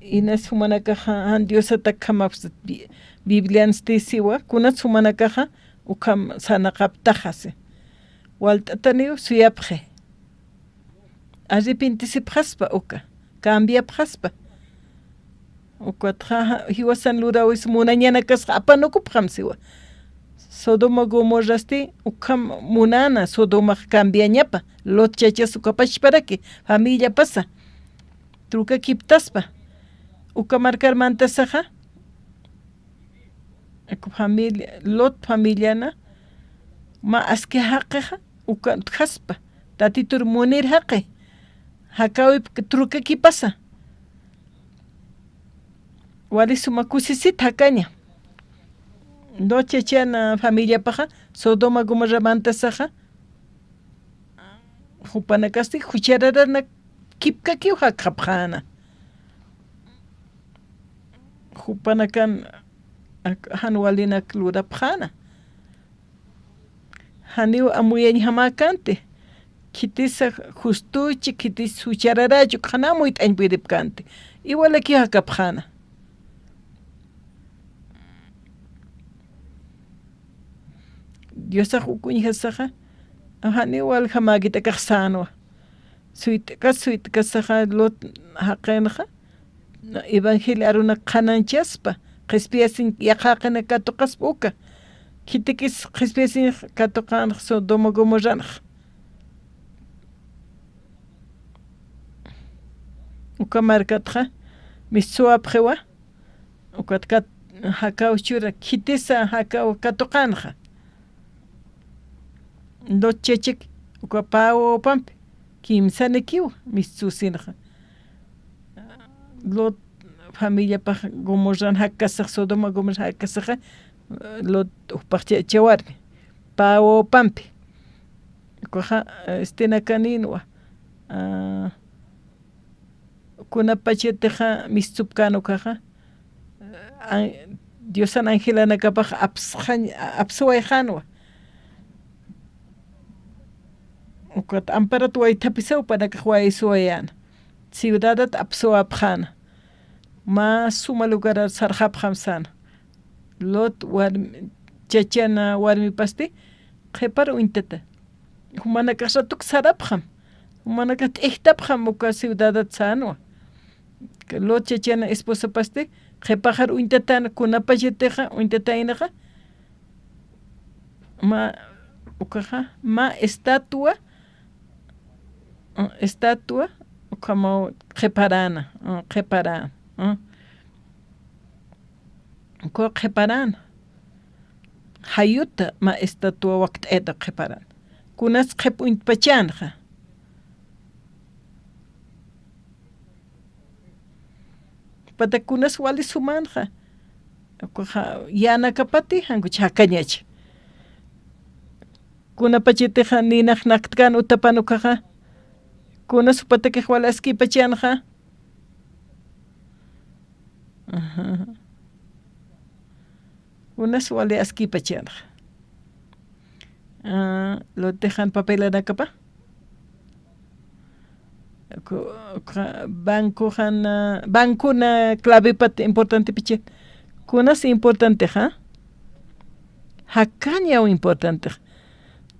Inas jumanakaxa jan Diosatakjamapsa Bi-, Bibliansti siwa, kunas jumanakaxa ukham sarnaqaptaxa si. Walt'ataniw suyapxi. Arrepintisipxaspa uka, cambiapxaspa. Ukatxa jiwasan luräwis munañanakasxa apanukupxam siwa. Sodoma Gomorrasti ukham munäna, Sodomax cambiañapa, Lot chachas ukapachparaki, familiapasa. Trukakiptaspa. Uka markar mantasaxa, aku familia, Lot familiana, mä aski jaqixa, uka utjaspa, Tatitur munir jaqi, jakäwip trukakipasa. Wali suma kusisit jakaña. Lot chachan familiapaxa, Sodoma Gomorra mantasaxa, jupanakasti juchararanak kipkakiw jakxapxäna. Jupanakan ak-, jan walinak lurapxäna. Janiw amuyañjamäkänti. Khitisa justuchi, khitis juchararachu, qhana amuyt'añ puripkänti. Iwalakiw jakapxäna. Diosax uk uñjasaxa, janiw waljamäkit akax sänwa. Suyt'kas, suyt'kasaxa Lot jaqinxa, evangelio arunak qhanañchaspa, qhispiyasin yaqha jaqinak katuqaspa uka. khitikis qhispiyasiñx katuqänx Sodoma Gomorranx. Uka markatxa mistsuwapxiwa, ukat kat-, jakaw chura khitisa jakaw katuqänxa. Lot chachak uka pä wawapampi kimsanikiw mistsusinxa. Lot familiapax Gomorran jakkasax, Sodoma Gomorra jakkasaxa, Lot jupax cha-, cha warmi pä wawapampi. Ukaxa, este, nakanïnwa, ah, kunapachatixa mistsupkän ukaxa, an-, Diosan angelanakapax apsxañ-, apswayxänwa. Ukat amparat waythapisaw jupanakax waysuwayäna. Ciudadat apswapxäna. Mä suma lugarar sarxapxam säna. Lot warmi, chachana warmipasti qhipar uñtata. Jumanakax ratuk sarapxam. Jumanakax t'ijtapxam uka ciudadat sänwa. Lot chachana esposapasti qhipaxar uñtatän, kunapachatixa uñtataynaxa. Mä, ukaxa, mä estatua, ah, estatua, ukhamaw qhiparäna, ah, qhiparäna, ah. Uka qhiparäna. Jayuta mä estatua wakt'ayta qhiparäna. Kunas qhip uñtpachänxa. Jupatak kunas wali sumänxa. Ukaxa yänakapati, jan ukhachi jakañachi. Kunapachatixa ninax naktkan utapan ukaxa. Kunas jupatakix wali askipachänxa. Ajá. Kunas wali askipachänxa. Ah, Lotix jan papelanakapa. Ku-, ka-, banco jan, ah, bancona clavepat importantepichi. Kunas importantexa. Jakañaw importantex.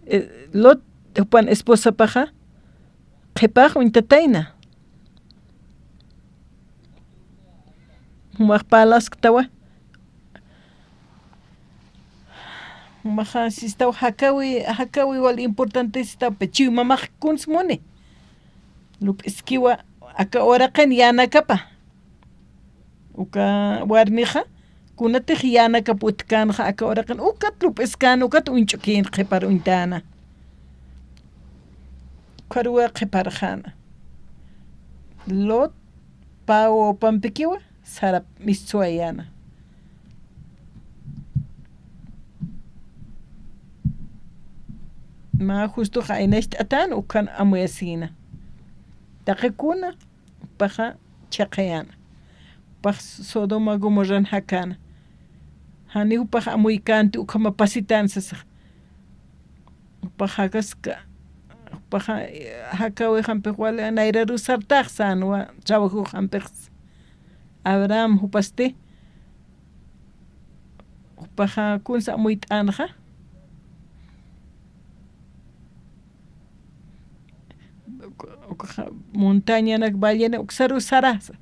Eh, Lot jupan esposapaxa qhipax uñtatayna. Jumax parlasktawa. Jumax sistaw jakawi, jakawi wal importante sistaw, pe chuymamax kuns muni. Lup'iskiwa aka uraqin yänakapa. Uka warmixa, kunatix yänakap utjkänxa aka uraqin, ukat lup'iskän, ukat uñch'ukïn qhipar uñtäna. Ukharuwa qhiparxäna. Lot pä wawapampikiwa sarap mistsuwayäna. Mä justox aynacht'atän, ukan amuyasïna. Taqikuna, jupaxa chhaqhayäna. Jupax Sodoma Gomorran jakäna. Jani jupax amuykänti ukhama pasitän sasax. Jupax jakaska, jupaxa, eh, jakawixampix wali nayraru sartax sänwa trabajux jampix. Abraham jupasti. Jupaxa kunsa amuyt'änxa. Uka, uka montañanak vallena uksaru sarasa.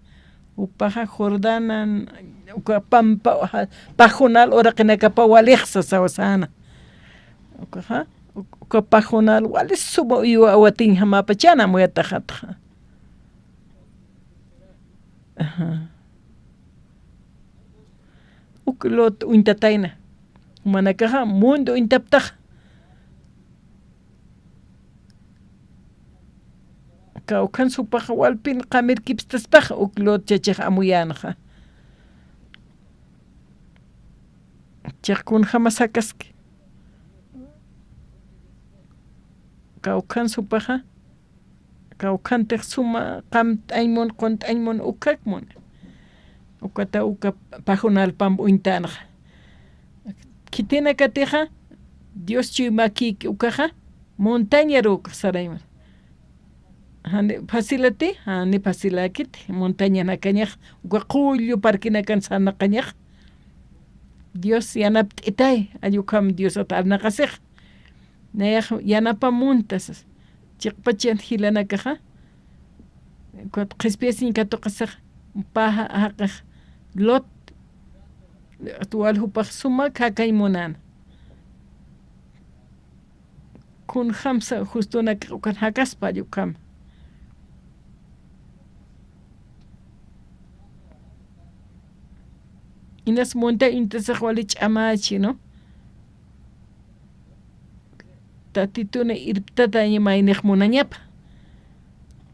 Jupaxa Jordanan, uka pampa, uja, pajunal uraqinakapa walixsa sawa säna. Ukaxa, uk-, uka pajunal wali suma uywa awatiñjamapachäna amuyataxatxa. Ajá. Uk Lot uñtatayna. Jumanakaxa mundo uñtaptax. Kawkhan jupax walpin qamirkipstaspax uk Lot chachix amuyänxa. Chix kunjamas jakaski. Kawkhan jupaxa. Kawkhantix suma qamt'añ mun, qunt'añ mun, ukkak mun. Ukata uka pajunalpamp uñtänxa. Khitinakatixa, Dios chuymakïki ukaxa, montañaru ukax sarayman. Jani facilati, jani faciläkiti, montañanakañax, uka qullu parkinakan sarnaqañax. Dios yanapt'itay, jall ukham Diosat arnaqasix. Nayax yanapamp munta sas. Chiqpachan jilanakaxa, ukat qhispiyasiñ katuqasax, paja jaqix Lot, wal jupax suma jakañ munäna. Kunjamsa justunakax ukan jakaspa ukham. Inas munta intasax wali ch'amachi, ¿no? Tatitun irptataña maynix munañapa.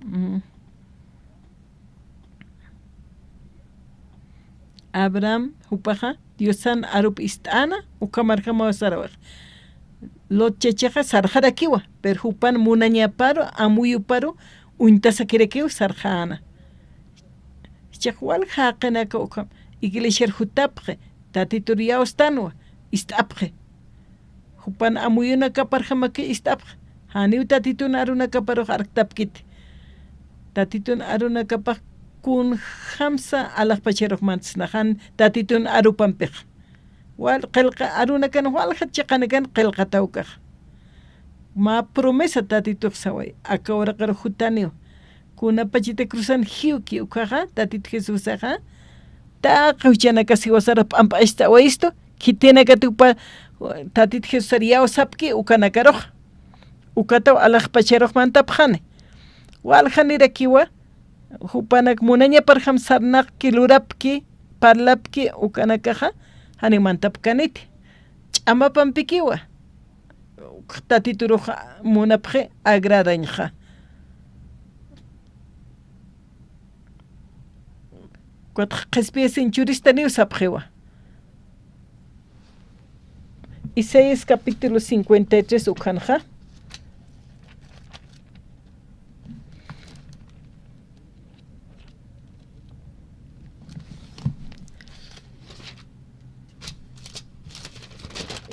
Mm. Abraham jupaxa Diosan arup ist'ana, ukhamarjamaw sarawix. Lot chachaxa sarxarakiwa, pero jupan munañaparu, amuyuparu, uñtasakirakiw sarxana. Jichhax walja jaqinaka ukham iglesiar jutapxi, Tatitur iyawstanwa, ist'apxi. Jupan amuyunakaparjamaki ist'apxi. Janiw Tatitun arunakaparux arktapkiti. Tatitun arunakapax kunjamsa alaxpacharux mantsna, jan Tatitun arupampixa. Wal qillqa arunakan, waljat chiqanakan qillqataw ukaxa. Mä promesa Tatitux saway, aka uraqir jutaniw. Kunapachita cruzan jiwki ukaxa, Tatit Jesusaxa, taqi juchanakas jiwasar p'amp'acht'awayistu, khitinakatix jupa, Tatit Jesusar iyawsapki ukanakarux. Ukataw alaxpacharux mantapxani. Waljanirakiwa, jupanak munañaparjam sarnaqki, lurapki, parlapki, ukanakaxa, janiw mantapkaniti. Ch'amapampikiwa. Tatiturux munapxi agradañxa. Ukat qhispiyasin churistaniw sapxiwa. Isaías capítulo cincuenta y tres ukhanxa.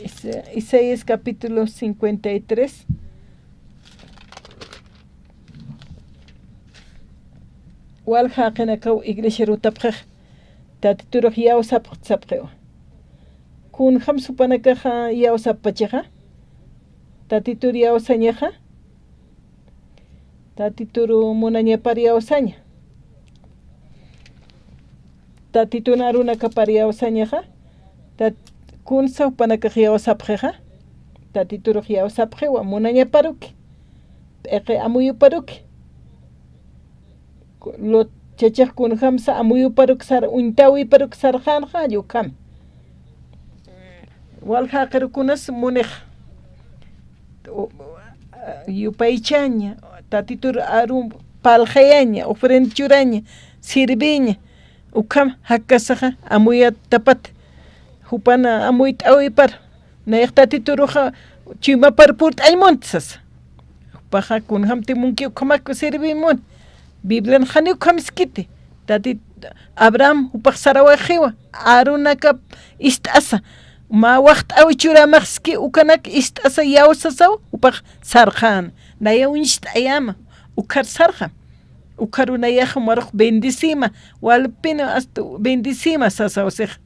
Isa-, Isaías capítulo cincuenta y tres. Walja jaqinakaw iglesiar jutapxix, Tatiturux iyawsapxi sapxiwa. Kunjamsa jupanakaxa iyawsappachixa, Tatitur iyawsañaxa, Tatitur munañapar iyawsaña. Tatitun arunakapar iyawsañaxa, tat-, kunsa jupanakax iyawsapxixa, Tatiturux iyawsapxiwa, munañaparuki, p'iqi amuyuparuki. Lot chachax kunjamsa amuyuparuk sar, uñtawïparuk sarxänxa, ukham. Walja jaqir kunas munix, u-, yupaychaña, Tatitur aru parlxayaña, ofrenda churaña, sirviña, ukham jakkasaxa amuyatapat, jupan amuyt'awipar, nayax Tatituruxa chuymapar purt'añ munti sasa. Jupaxa kunjamti munki ukhamak sirviñ mun. Biblian janiw ukham iskiti. Tatit Abraham jupax sarawaxiwa, arunakap ist'asa. Mä waxt'aw churamaxski ukanak ist'asa iyawsasaw, jupax sarxän. Naya uñst'ayama, ukhar sarxa. Ukharu nayax jumarux bendecima, walpin hasta bendecima sasaw six.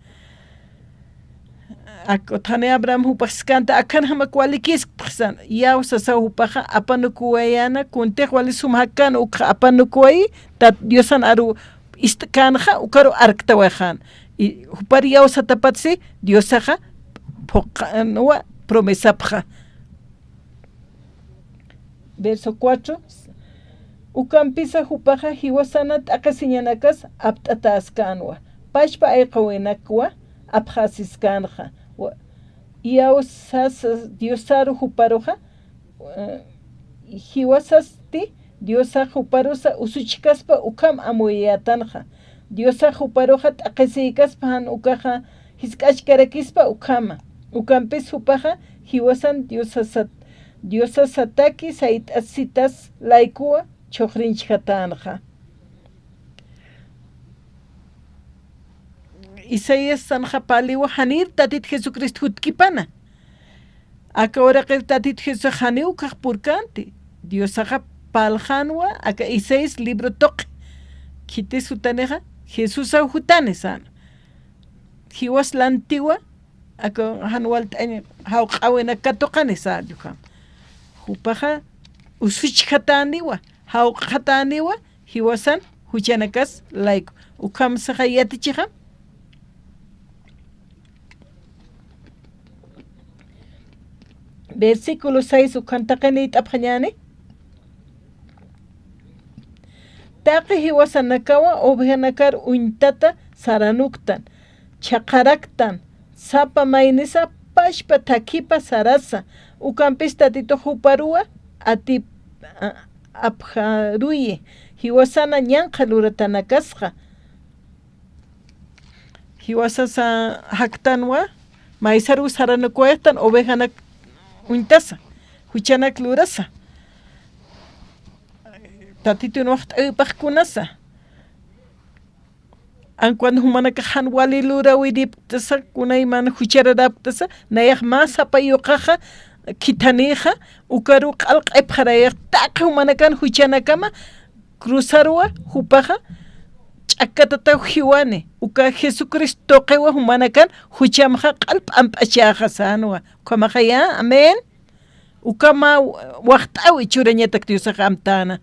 Ak utjani Abraham jupax jiskänta, akanjamak walikiskta san, iyawsasaw jupaxa apanukuwayäna, kuntix wali sum jakkän ukxa apanukuwayi, tat Diosan aru ist'känxa, ukaru arktawayxän. Y jupar iyawsatapatsi, Diosaxa phuqanwa promesapxa. Verso cuatro. Ukampisa jupaxa jiwasana t'aqhisiñanakas apt'atäskänwa, pachpa ayqawinakwa apxasiskänxa. Wa-, iyawsasa Diosaru juparuxa, eh, jiwasasti Diosax juparusa usuchkaspa ukham amuyayätanxa. Diosax juparuxa t'aqhisïkaspa jan ukaxa jisk'achkarakispa ukhama. Ukampis jupaxa jiwasan Diosasat-, Diosasataki sayt'asitas laykuwa chhuxrinchkatänxa. Isaías sanxa paliwa janir Tatit Jesucristo jutkipana. Aka uraqir Tatit Jesusax janiw ukax purkänti. Diosaxa parlxänwa, aka Isaías libro tuqi. Khitis jutanixa, Jesusaw jutani sän. Jiwas lantiwa, aka jan walt'añ jawq'äwinak katuqani sän ukham. Jupaxa usuchkhatäniwa, jawq'khatäniwa, jiwasan juchanakas layku. Ukhamsaxa yatichixam. Versículo seis ukan taqin liyt'apxañäni. Taqi jiwasanakawa ovejanakar uñtata saranuktan, chhaqharaktan, sapa maynisa pachpa thakhipa sarasa, ukampis Tatitux juparuwa atip-, a-, apxaruyi, jiwasana ñanqha luratanakasxa. Jiwasasa jaktanwa, maysaruw saranukuwayxtan ovejanak uñtasa, juchanak lurasa. Tatitun waxt'äwipax kunasa. Ankuan jumanakax jan wali luräwiripktasa, kunayman juchararäpktasa, nayax mä sapa yuqaxa khithanixa, ukaruw q'al q'ipxarayax, taqi jumanakan juchanakama, cruzarwa, jupaxa ch'akkatataw jiwani, uka Jesucristo tuqiwa jumanakan juchamxa q'al p'amp'achäxa sänwa. Ukhamaxaya, amén. Uka mä waxt'äwi churañatak Diosax amtäna.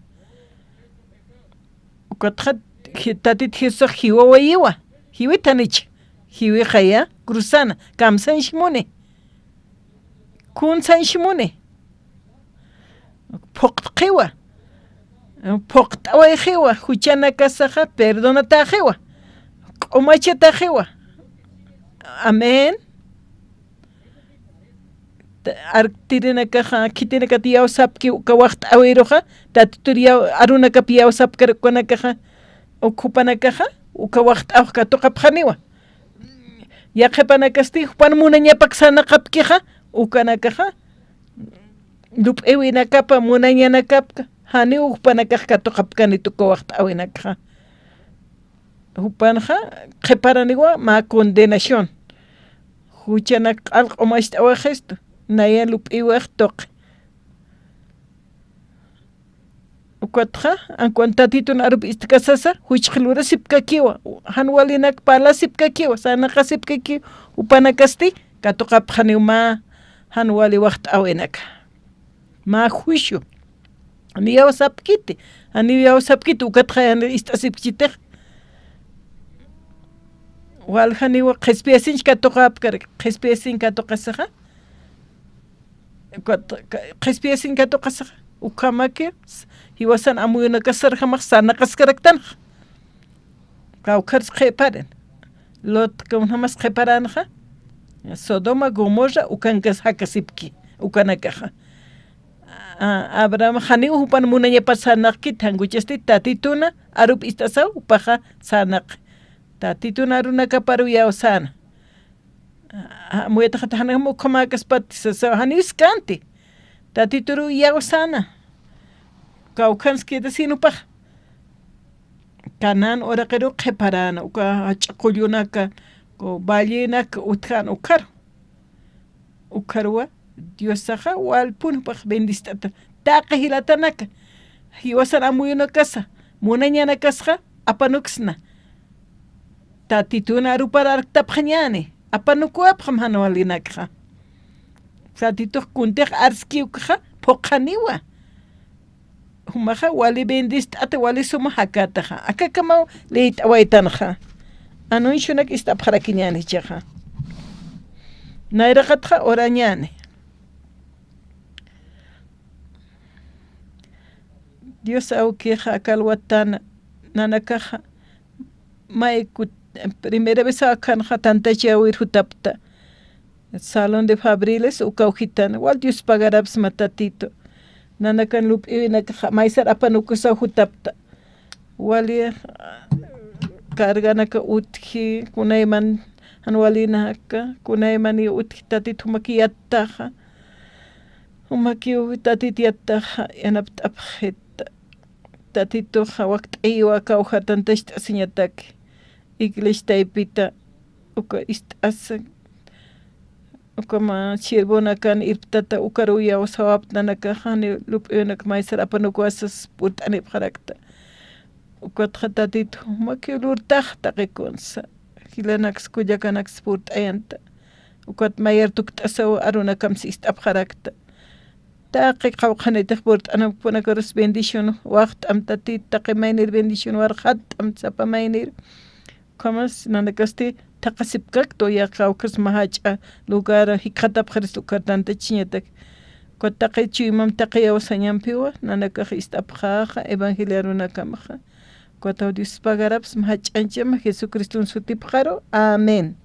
Ukatxa, Je-, Tatit Jesusax jiwawayiwa, jiwitanich, jiwixaya, cruzana, kamsanch muni, kunsanch muni, phuqt'xiwa, phuqt'awayxiwa, juchanakasaxa perdonatäxiwa, q'umachataxiwa. Amén. Ta-, artirinakaxa, khitinakat iyawsapki uka waxt'äwiruxa, Tatitur iyaw-, arunakap iyawsapkar ukanakaxa, uk jupanakaxa, uka waxt'äwix katuqapxaniwa. Yaqhipanakasti jupan munañapak sarnaqapkixa, ukanakaxa, lup'iwinakapa, munañanakapka, janiw jupanakax katuqapkanit uka waxt'äwinakxa. Jupanxa qhiparaniwa mä condenación. Juchanak q'al q'umacht'awaxistu, naya lup'iwix tuqi. Ukatxa, ankuan Tatitun arup ist'kasasa, juchx lurasipkakiwa, jan walinak parlasipkakiwa, sarnaqasipkakiwa, jupanakasti katuqapxaniw mä jan wali waxt'äwinaka. Mä juicio. Janiw iyawsapkiti, janiw iyawsapkiti, ukatxa jan ist'asipkchitix. Waljaniwa qhispiyasiñ katuqapkar, qhispiyasiñ katuqasaxa. Kat-, ka-, qhispiyasiñ katuqasaxa. Ukhamaki, s-, jiwasan amuyunakasarjamax sarnaqaskaraktanxa. Kawkhars qhiparin. Lot kunjamas qhiparanxa. Sodoma, Gomorra, ukankas jakasipki, ukanakaxa. A-, Abraham janiw jupan munañapat sarnaqkit, jankuchasti Tatituna arup ist'asaw, jupaxa sarnaqi. Tatituna arunakaparuw iyawsäna. A-, amuyataxat janjam ukhamäkaspat sasa, janiw iskanti. Tatituruw iyawsäna. Kawkhans quedasin jupax. Canaán uraqiruw qhiparäna, uka jach'a qullunaka, ku vallenaka utjän ukharu. Ukharuwa, Diosaxa walpun jupax bendist'ata. Taqi jilatanaka, jiwasan amuyunakasa, munañanakasxa, apanuksna. Tatitun arupar arktapxañäni, apanukuwapxam jan walinakxa. Tatitux kuntix arski ukxa, phuqhaniwa. Jumaxa wali bendist'ata, wali suma jakätaxa. Akakamaw liyt'awaytanxa. Anunciunak ist'apxarakiñäni jichhaxa. Nayraqatxa urañäni. Dios awkixa aka alwatana nanakaxa, may kut-, primera vez akhanxa tantachäwir jutapta. Salón de Fabriles, ukaw jitan, wal Dios pagarapxsma Tatitu. Nanakan lup'iwinakaxa maysar apanukusaw jutapta. Wali, ah, carganaka utji, kunayman jan walinaka, kunayman utji Tatitu jumaki yattaxa. Jumaki Tatitu yattaxa, yanapt'apxita. Tatituxa wakt'ayiwa kawkhar tantacht'asiñataki. Iglesia taypita, uka ist'asa, ukama siervonakan irptata, ukaruw iyawsawapta nanakaxa, jani lup'iwinaka maysar apanukuwasas purt'anipxarakta. Ukatxa Tatitu, jumaki lurtax taqi kunsa. Jilanaks kullakanaks purt'ayanta. Ukat mayar tukt'asaw arunakams ist'apxarakta. Taqi qawqhanitix purt'anakpunakarus bendición waxt'am Tatitu, taqi maynir bendición warxatt'am sapa maynir. Ukhamas nanakasti thaqasipkakta, uyax kawkhas mä jach'a lugar jikxatapxaris ukhar tantachiñatak. Ukat taqi chuymam taqi awsañampiwa nanakax ist'apxäxa evangeliarunakamaxa. Ukataw Diospa garapsma jach'añchama Jesucriston sutipxaru. Amén.